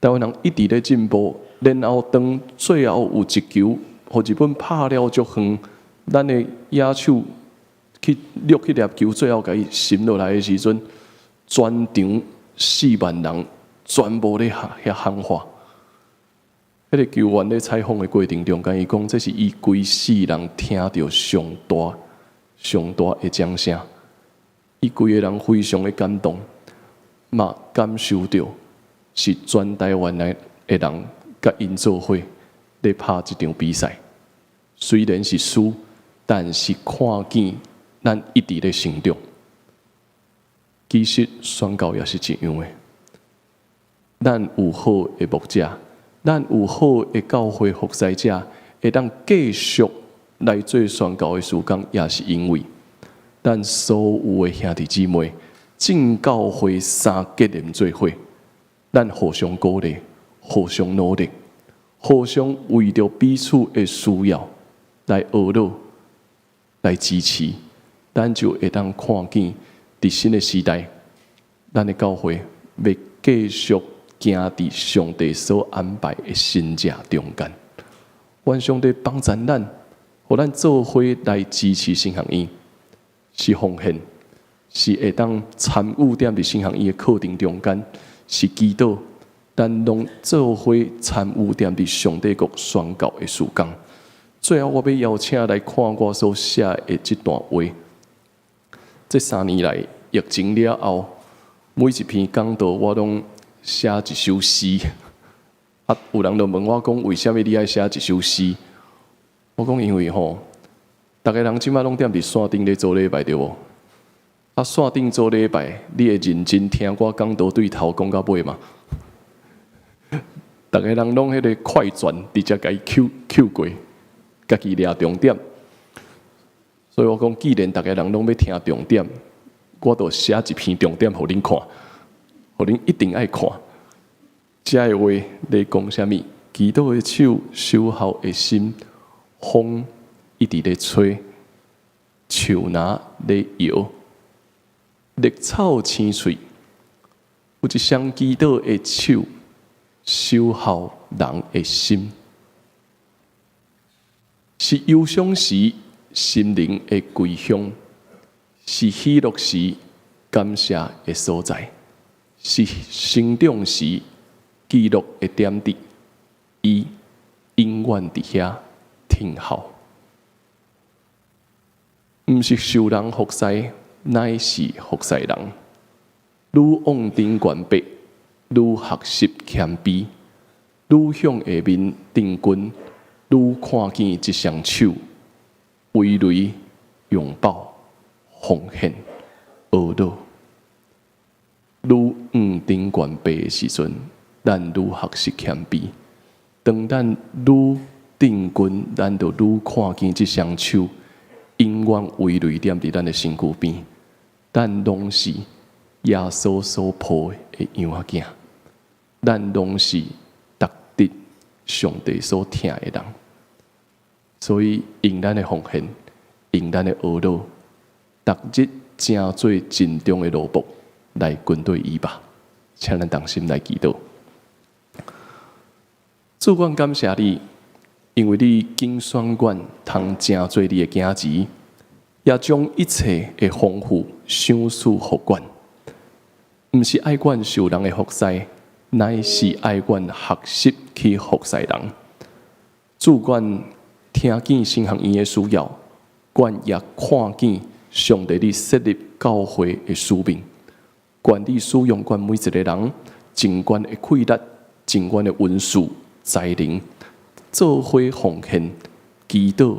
台灣人一直咧進步，然後當最後有一球，予日本拍了足遠，咱的野手去掠彼粒球，最後共伊沉落來的時陣，全場4萬人全部咧遐喊話。彼個球員咧採訪的過程中間，伊講這是伊規世人聽著上大、上大的掌聲。伊規个人非常的感動，嘛感受著是全台灣來的人佮𪜶做伙咧拍這場比賽。雖然是輸，但是看見咱一直咧成長。其實宣教也是一樣的，咱有好的牧者，咱有好的教會服侍者，會當繼續來做宣教的事工，也是因為咱所有的兄弟姊妹進教會三結連做伙，咱互相鼓勵，互相努力，互相為著彼此的需要來呵咾、來支持，咱就會當看見佇新的時代，咱的教會欲繼續行佇上帝所安排的新者中間。願上帝幫助咱，予咱做伙來支持神學院，是奉獻，是會當參與踮佇神學院的課程中間，是祈禱，咱攏做伙參與踮佇上帝國宣教的事工。最後，我欲邀請來看我所寫的這段話。這3年來疫情了後，每一篇講道我攏寫一首詩。啊，有人就問我講，為啥物你愛寫一首詩？我講因為吼，逐个人這擺攏踮佇線頂咧做禮拜對無？啊，線頂做禮拜，你會認真聽我講道對頭講到尾嗎？逐个人攏彼个快轉，直接共伊抾抾過，家己掠重點。所以我講，既然逐个人攏欲聽重點，我就寫一篇重點予恁看，予恁一定愛看。這个話咧講啥物？祈禱的手，守候的心，風一直咧吹，樹林咧搖，綠草青翠，有一雙祈禱的手，守候人的心，是憂傷時心靈的歸鄉，是喜樂時感謝的所在，是成長時記錄的點滴。伊永遠佇遐聽候，毋是受人服侍，乃是服侍人。愈往頂懸爬，愈學習謙卑；愈向下面釘根，愈看見這雙手，圍籬擁抱、奉獻、呵咾。愈向顶悬爬的时阵，咱愈学习谦卑。当咱愈近近，咱就愈看見這雙手永遠微累踮佇咱的身軀邊。咱攏是耶穌所抱的羊仔囝，咱攏是值得上帝所疼的人。所以，用咱的奉獻，用咱的呵咾，逐日成做盡忠的奴僕來跟隨伊吧。請咱同心來祈禱。主，阮感謝你，因為你揀選阮通成做你的囝兒，也將一切的豐富賞賜予阮。毋是愛阮受人的服侍，乃是愛阮學習去服侍人。主，阮聽見神學院的需要，阮也看見上帝你設立教會的使命。願你使用阮每一個人，盡阮的氣力，盡阮的恩賜、才能，做伙奉獻、祈禱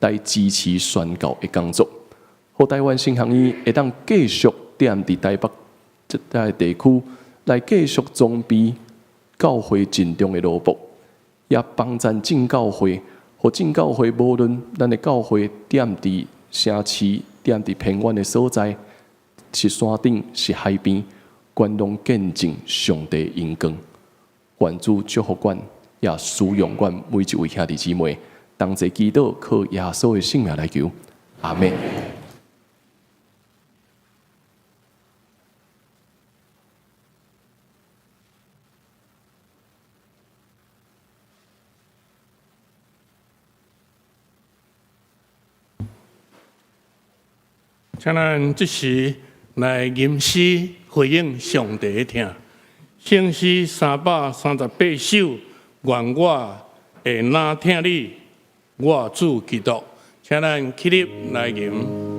來支持宣教的工作，予台灣神學院會當繼續踮佇台北這塊地區來繼續裝備教會盡忠的奴僕，也幫贊正教會，予正教會無論咱的教會踮佇城市、踮佇偏遠的所在，是山頂、是海邊，阮攏見證上帝榮光。願主祝福阮，也使用阮每一位兄弟姊妹，同齊祈禱，靠耶穌的聖名來求，阿們。請咱這時來吟詩回應上帝的疼。聖詩338首，願我會若疼你，我主基督。請咱起立來吟。我。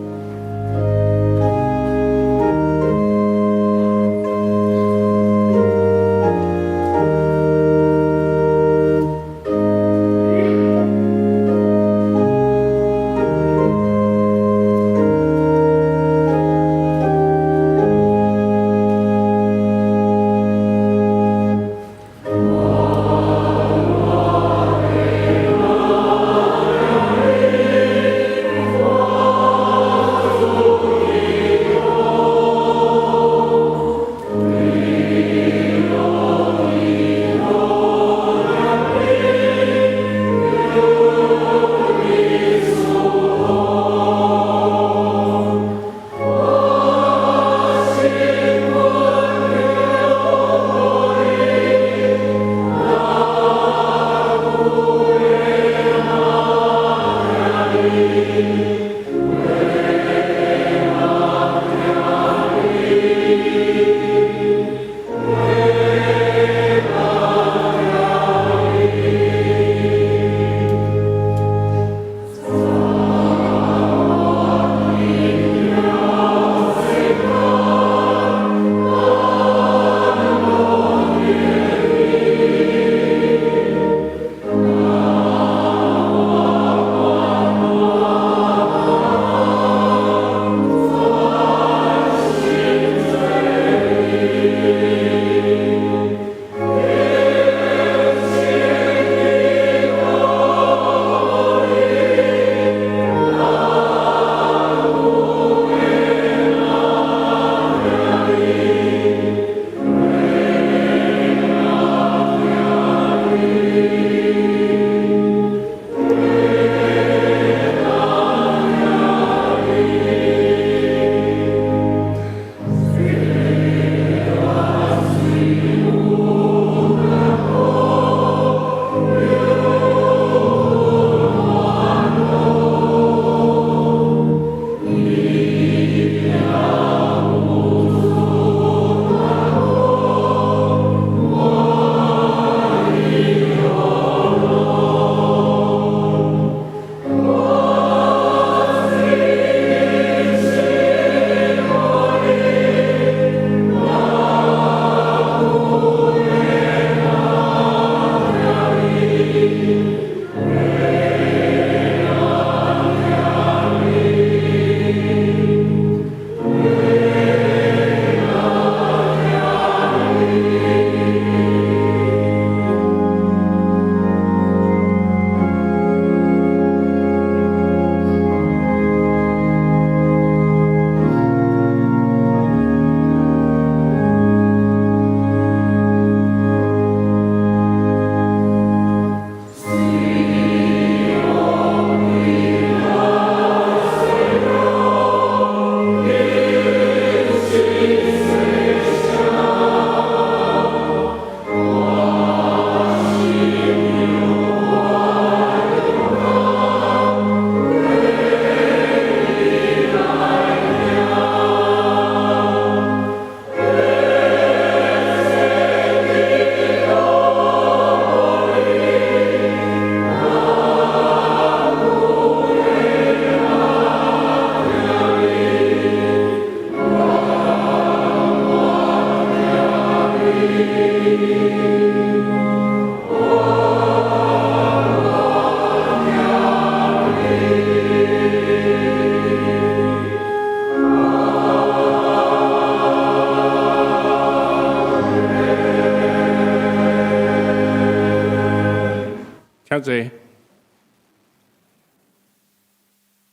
請坐。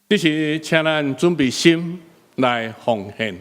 這時，請咱準備心來奉獻。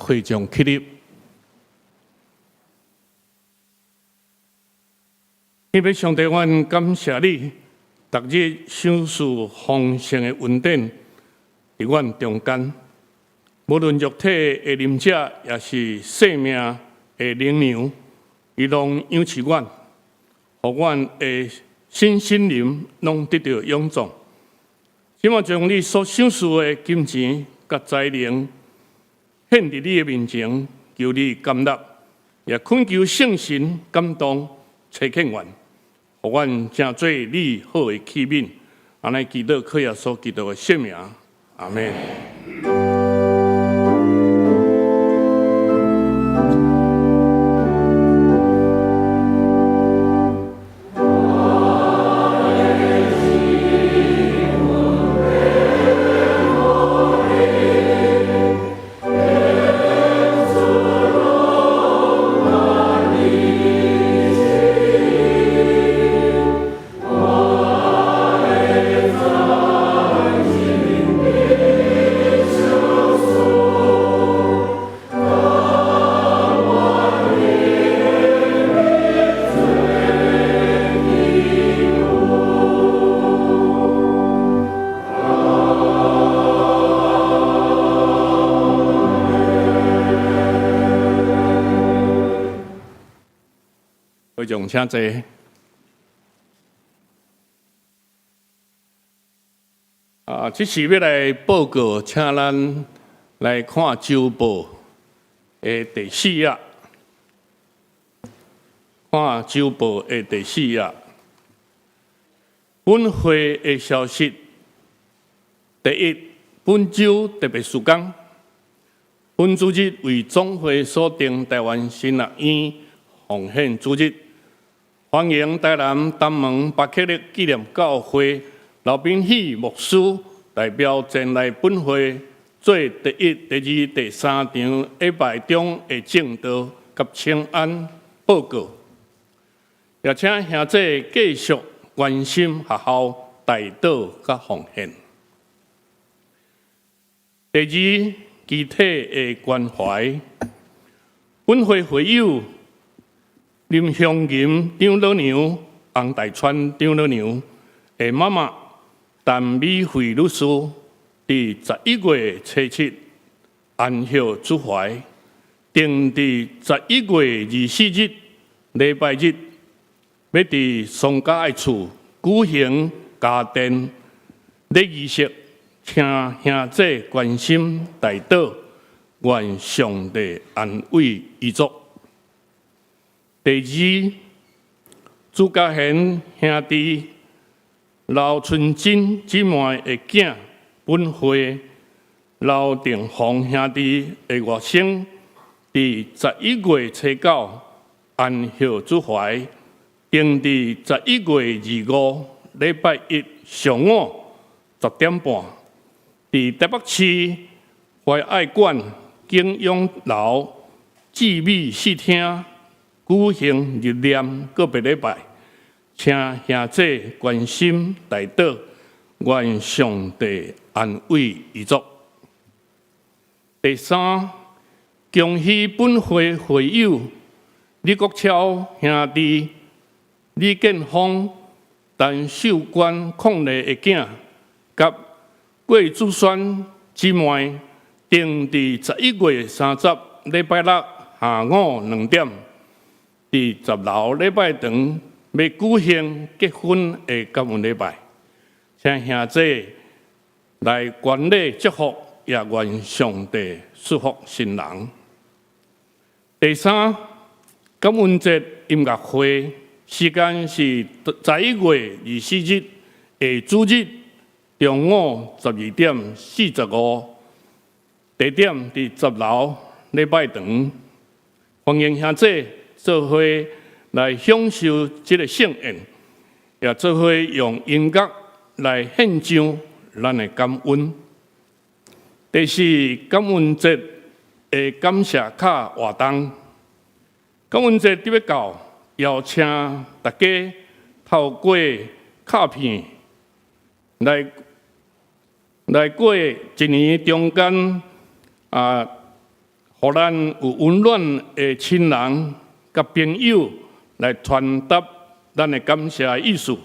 會眾起立，天父上帝，阮感謝你，逐日賞賜豐盛的恩典佇阮中間。無論肉體的啉食，抑是生命的靈糧，伊攏養飼阮，予阮的身心靈攏得著勇壯。希望將你所賞賜的金錢佮才能獻佇你的面前，求你甘納，也懇求聖神感動差遣阮，予阮成做你好的器皿。按呢祈禱，靠耶穌基督的聖名，阿們。會眾請坐。啊，這是欲來報告，請咱來看週報的第四頁。看週報的第四頁，本會的消息。第一，本週特別事工，本主日為總會所定台灣神學院奉獻主日，歡迎台南東門巴克力紀念教會劉秉喜牧師代表前來本會做第一、第二、第三場禮拜中的證道及請安報告，也請兄弟繼續關心學校代禱佮奉獻。第二，肢體的關懷，本會會友林香銀長老娘、洪大川長老娘的媽媽陳美惠女士，佇11月初七安息主懷，定佇11月24日禮拜日，欲佇宋家的厝舉行家奠禮儀式，請兄弟關心代禱，願上帝安慰遺族。第二，朱家賢兄弟劉春珍姊妹的囝，本會劉定鳳兄弟的外甥，佇11月初九安息主懷，定佇11月25禮拜一上午10點半，佇台北市懷愛館景永樓至美四廳舉行入殮告別禮拜，請兄弟關心代禱，願上帝安慰遺族。第三，恭喜本會會友李國超兄弟、李建峰、陳秀娟鄺麗的囝，佮郭子萱姊妹，定佇11月30禮拜六下午2點，佇十樓禮拜堂欲舉行結婚的感恩禮拜，請兄弟來觀禮祝福，也願上帝祝福新人。第三，感恩節音樂會時間是11月24日下主日中午12點45，地點佇十樓禮拜堂，歡迎兄弟做伙來享受這个盛宴，也做伙用音樂來獻上咱的感恩。第四，感恩節的感謝卡活動，感恩節佇欲到，邀請大家透過卡片來過一年中間啊，予咱有溫暖的親人佮朋友來傳達咱的感謝的意思。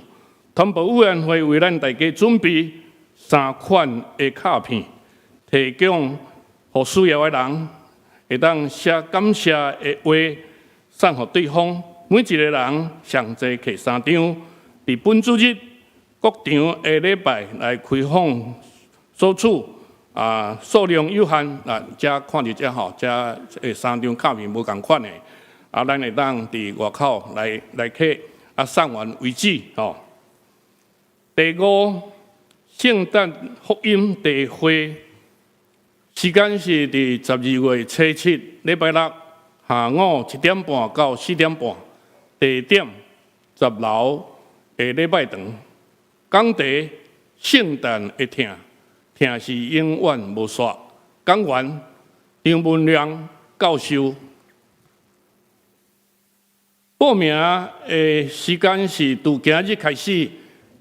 傳播委員會為咱大家準備三款的卡片，提供予需要的人，會當寫感謝的話送予對方。每一個人上濟摕三張，佇本主日各場的禮拜來開放索取，啊，數量有限，啊，遮看佇遮吼，遮三張卡片無仝款的，啊，咱會當佇外口來摕，啊，送完為止，吼。第五，聖誕福音聚會時間是佇12月初七禮拜六下午1點半到4點半，地點十樓的禮拜堂。講題聖誕的疼，疼是永遠無煞。講員張文良教授。報名的時間是自今日開始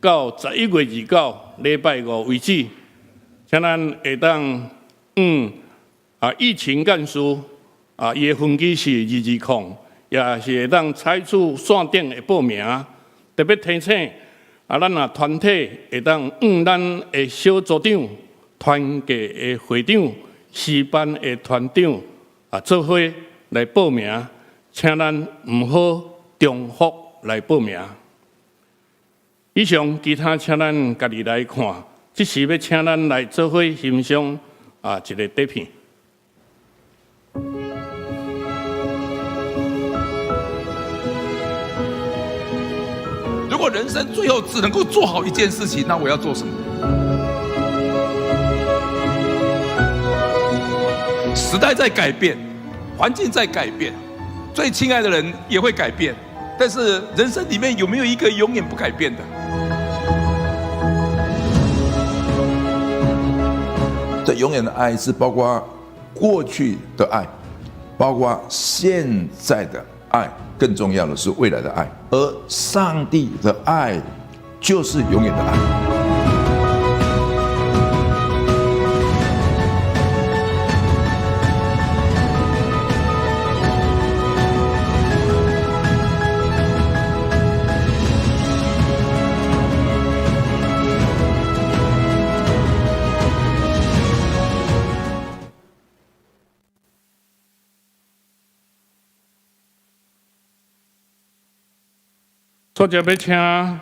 到11月29禮拜五為止，請咱會當疫情幹事啊，伊的分機是220，也是會當採取線頂的報名。特別提醒啊，咱若團體會當向咱的小組長、團契的會長、詩班的團長啊，做伙來報名，請咱毋好重複來報名。以上其他，請咱家己來看。這時欲請咱來做伙欣賞啊一个短片。如果人生最後只能夠做好一件事情，那我要做什麼？時代在改變，環境在改變，最親愛的人也會改變。但是人生裡面有沒有一個永遠不改變的？這永遠的愛是包括過去的愛，包括現在的愛，更重要的是未來的愛。而上帝的愛就是永遠的愛。煞接欲请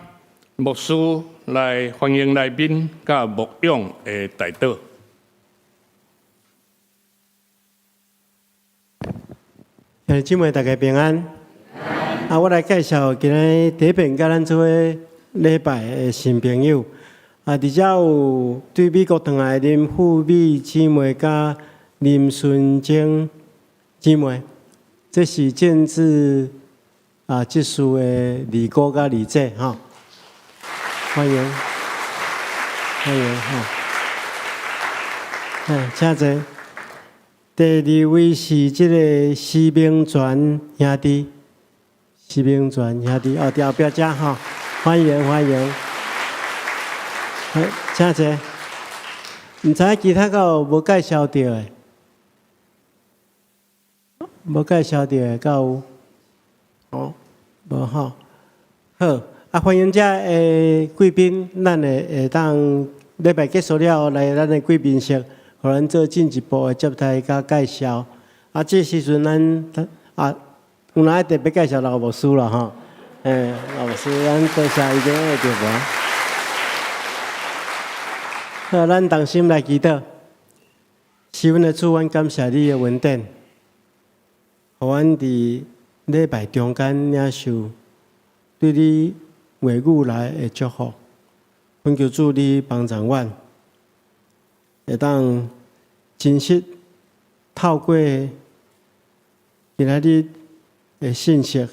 牧师来欢迎来宾，佮牧养的代祷。兄弟姊妹大家平安。啊，我来介绍今仔第一遍佮咱做伙礼拜的新朋友。啊，伫遮有对美国转来的林富美姊妹佮林纯贞姊妹，这是政治执事的二哥佮二姐吼，欢迎，欢迎吼。请坐。第二位是这个施明全兄弟，施明全兄弟哦，伫后壁遮吼，欢迎欢迎。好，请坐。毋知影其他敢有无介绍著的？无介绍著的敢有？哦，无吼。好，欢迎遮的贵宾，咱会会当礼拜结束了后来咱的贵宾室，予咱做进一步的接待佮介绍。这时阵咱有哪特别介绍老牧师啦吼？老牧师，咱多谢伊个的对无？好，咱同心来祈祷。是阮的主，阮感谢你的恩典，予阮伫礼拜中间领受对你话语来的祝福。恳求主你帮助阮，会当真实透过今仔日的信息，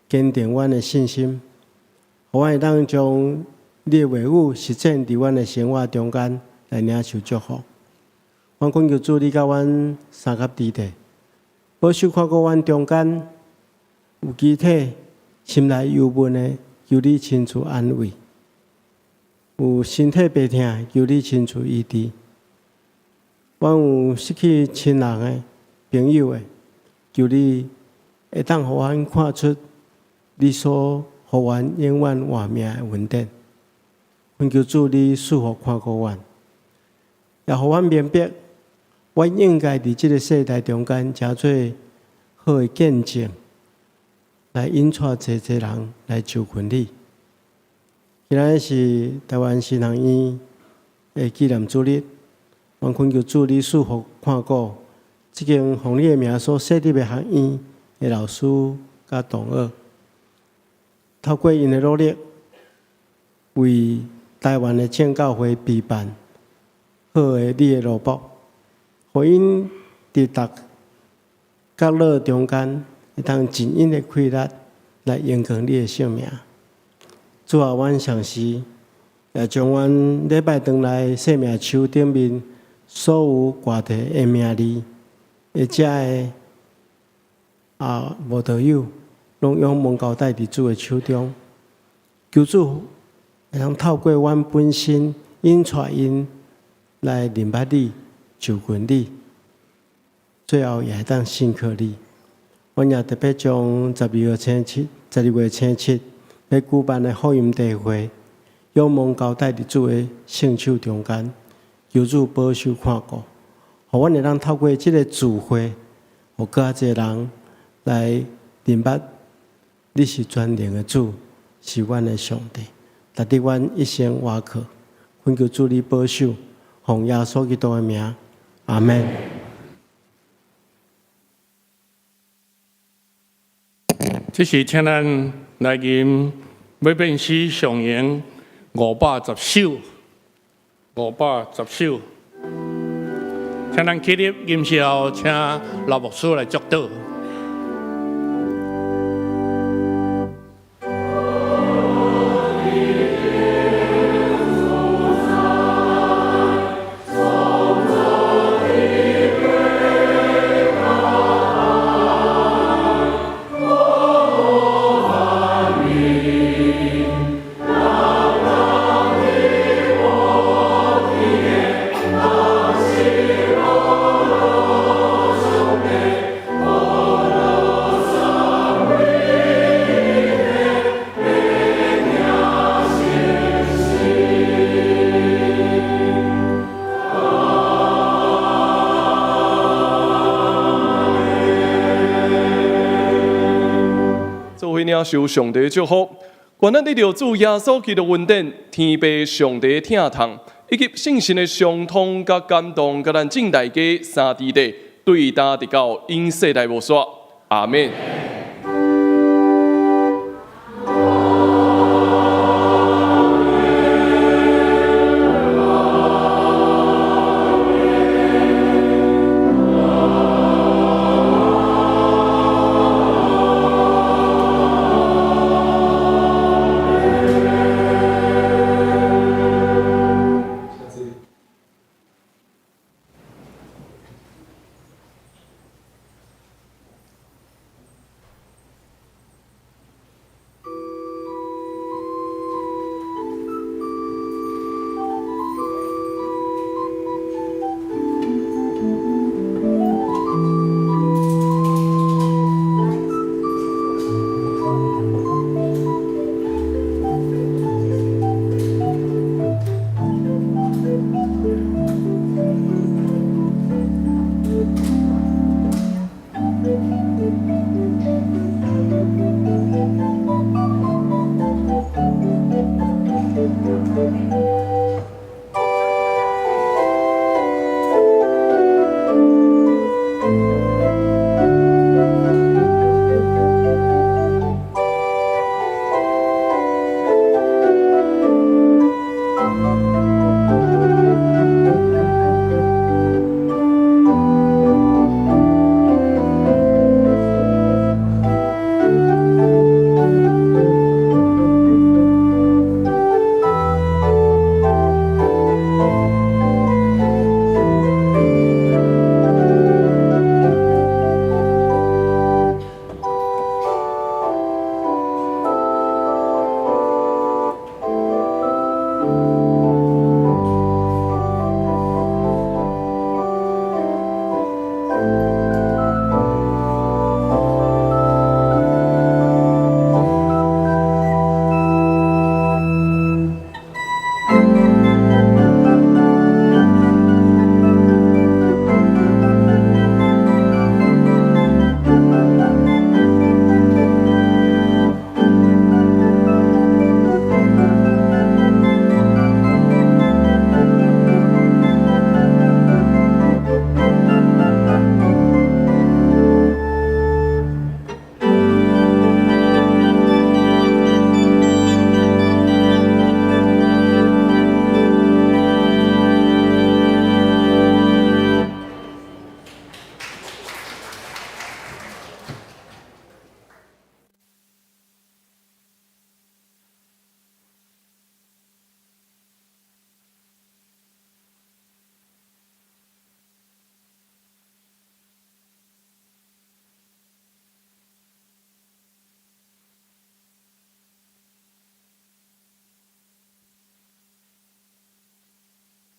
坚定阮的信心，予阮会当将你的话语实践伫阮的生活中间来领受祝福。阮恳求主你佮阮相佮伫底，保守看顾阮中间有肢体心内忧闷的，求你亲自安慰；有身体病痛，求你亲自医治。阮有失去亲人的朋友的，求你会当予阮看出你所予阮永远活命的恩典。恳求主你赐福看顾阮，也予阮明白，阮应该伫这个世代中间，成做好的见证，来引带济济人来就近你。今仔日是台湾神学院的纪念主日，阮恳求主你赐福看顾这间奉你的名所设立的学院的老师佮同学，透过𪜶的努力，为台湾的正教会备办好的你的奴仆，予𪜶伫逐角落中间，会当尽𪜶的气力来荣光你的圣名。主啊，阮相信，也将阮礼拜转来生命树顶面所有挂提的名字，的遮的慕道友，拢用蒙交代伫主的手中。求主会当透过阮本身引带𪜶来认捌你、就近你，最后也会当信靠你。阮也特别将12月初七、12月初七欲举办的福音大会，仰望交代伫主的圣手中间，求主保守看顾，予阮会当透过这个聚会，予阁较济人来认捌你是全能的主，是阮的上帝，值得阮一生倚靠。恳求主你保守，奉耶稣基督的名，阿们。这时，请咱来吟欲变诗上咏510首，510首。请咱起立，吟诗后，请老牧师来祝祷。領受上帝祝福。願咱得著主耶穌基督恩典，天父上帝疼痛，以及聖神的相通佮感動，佮咱眾大家三弟弟，對今直到永世代無煞。阿們。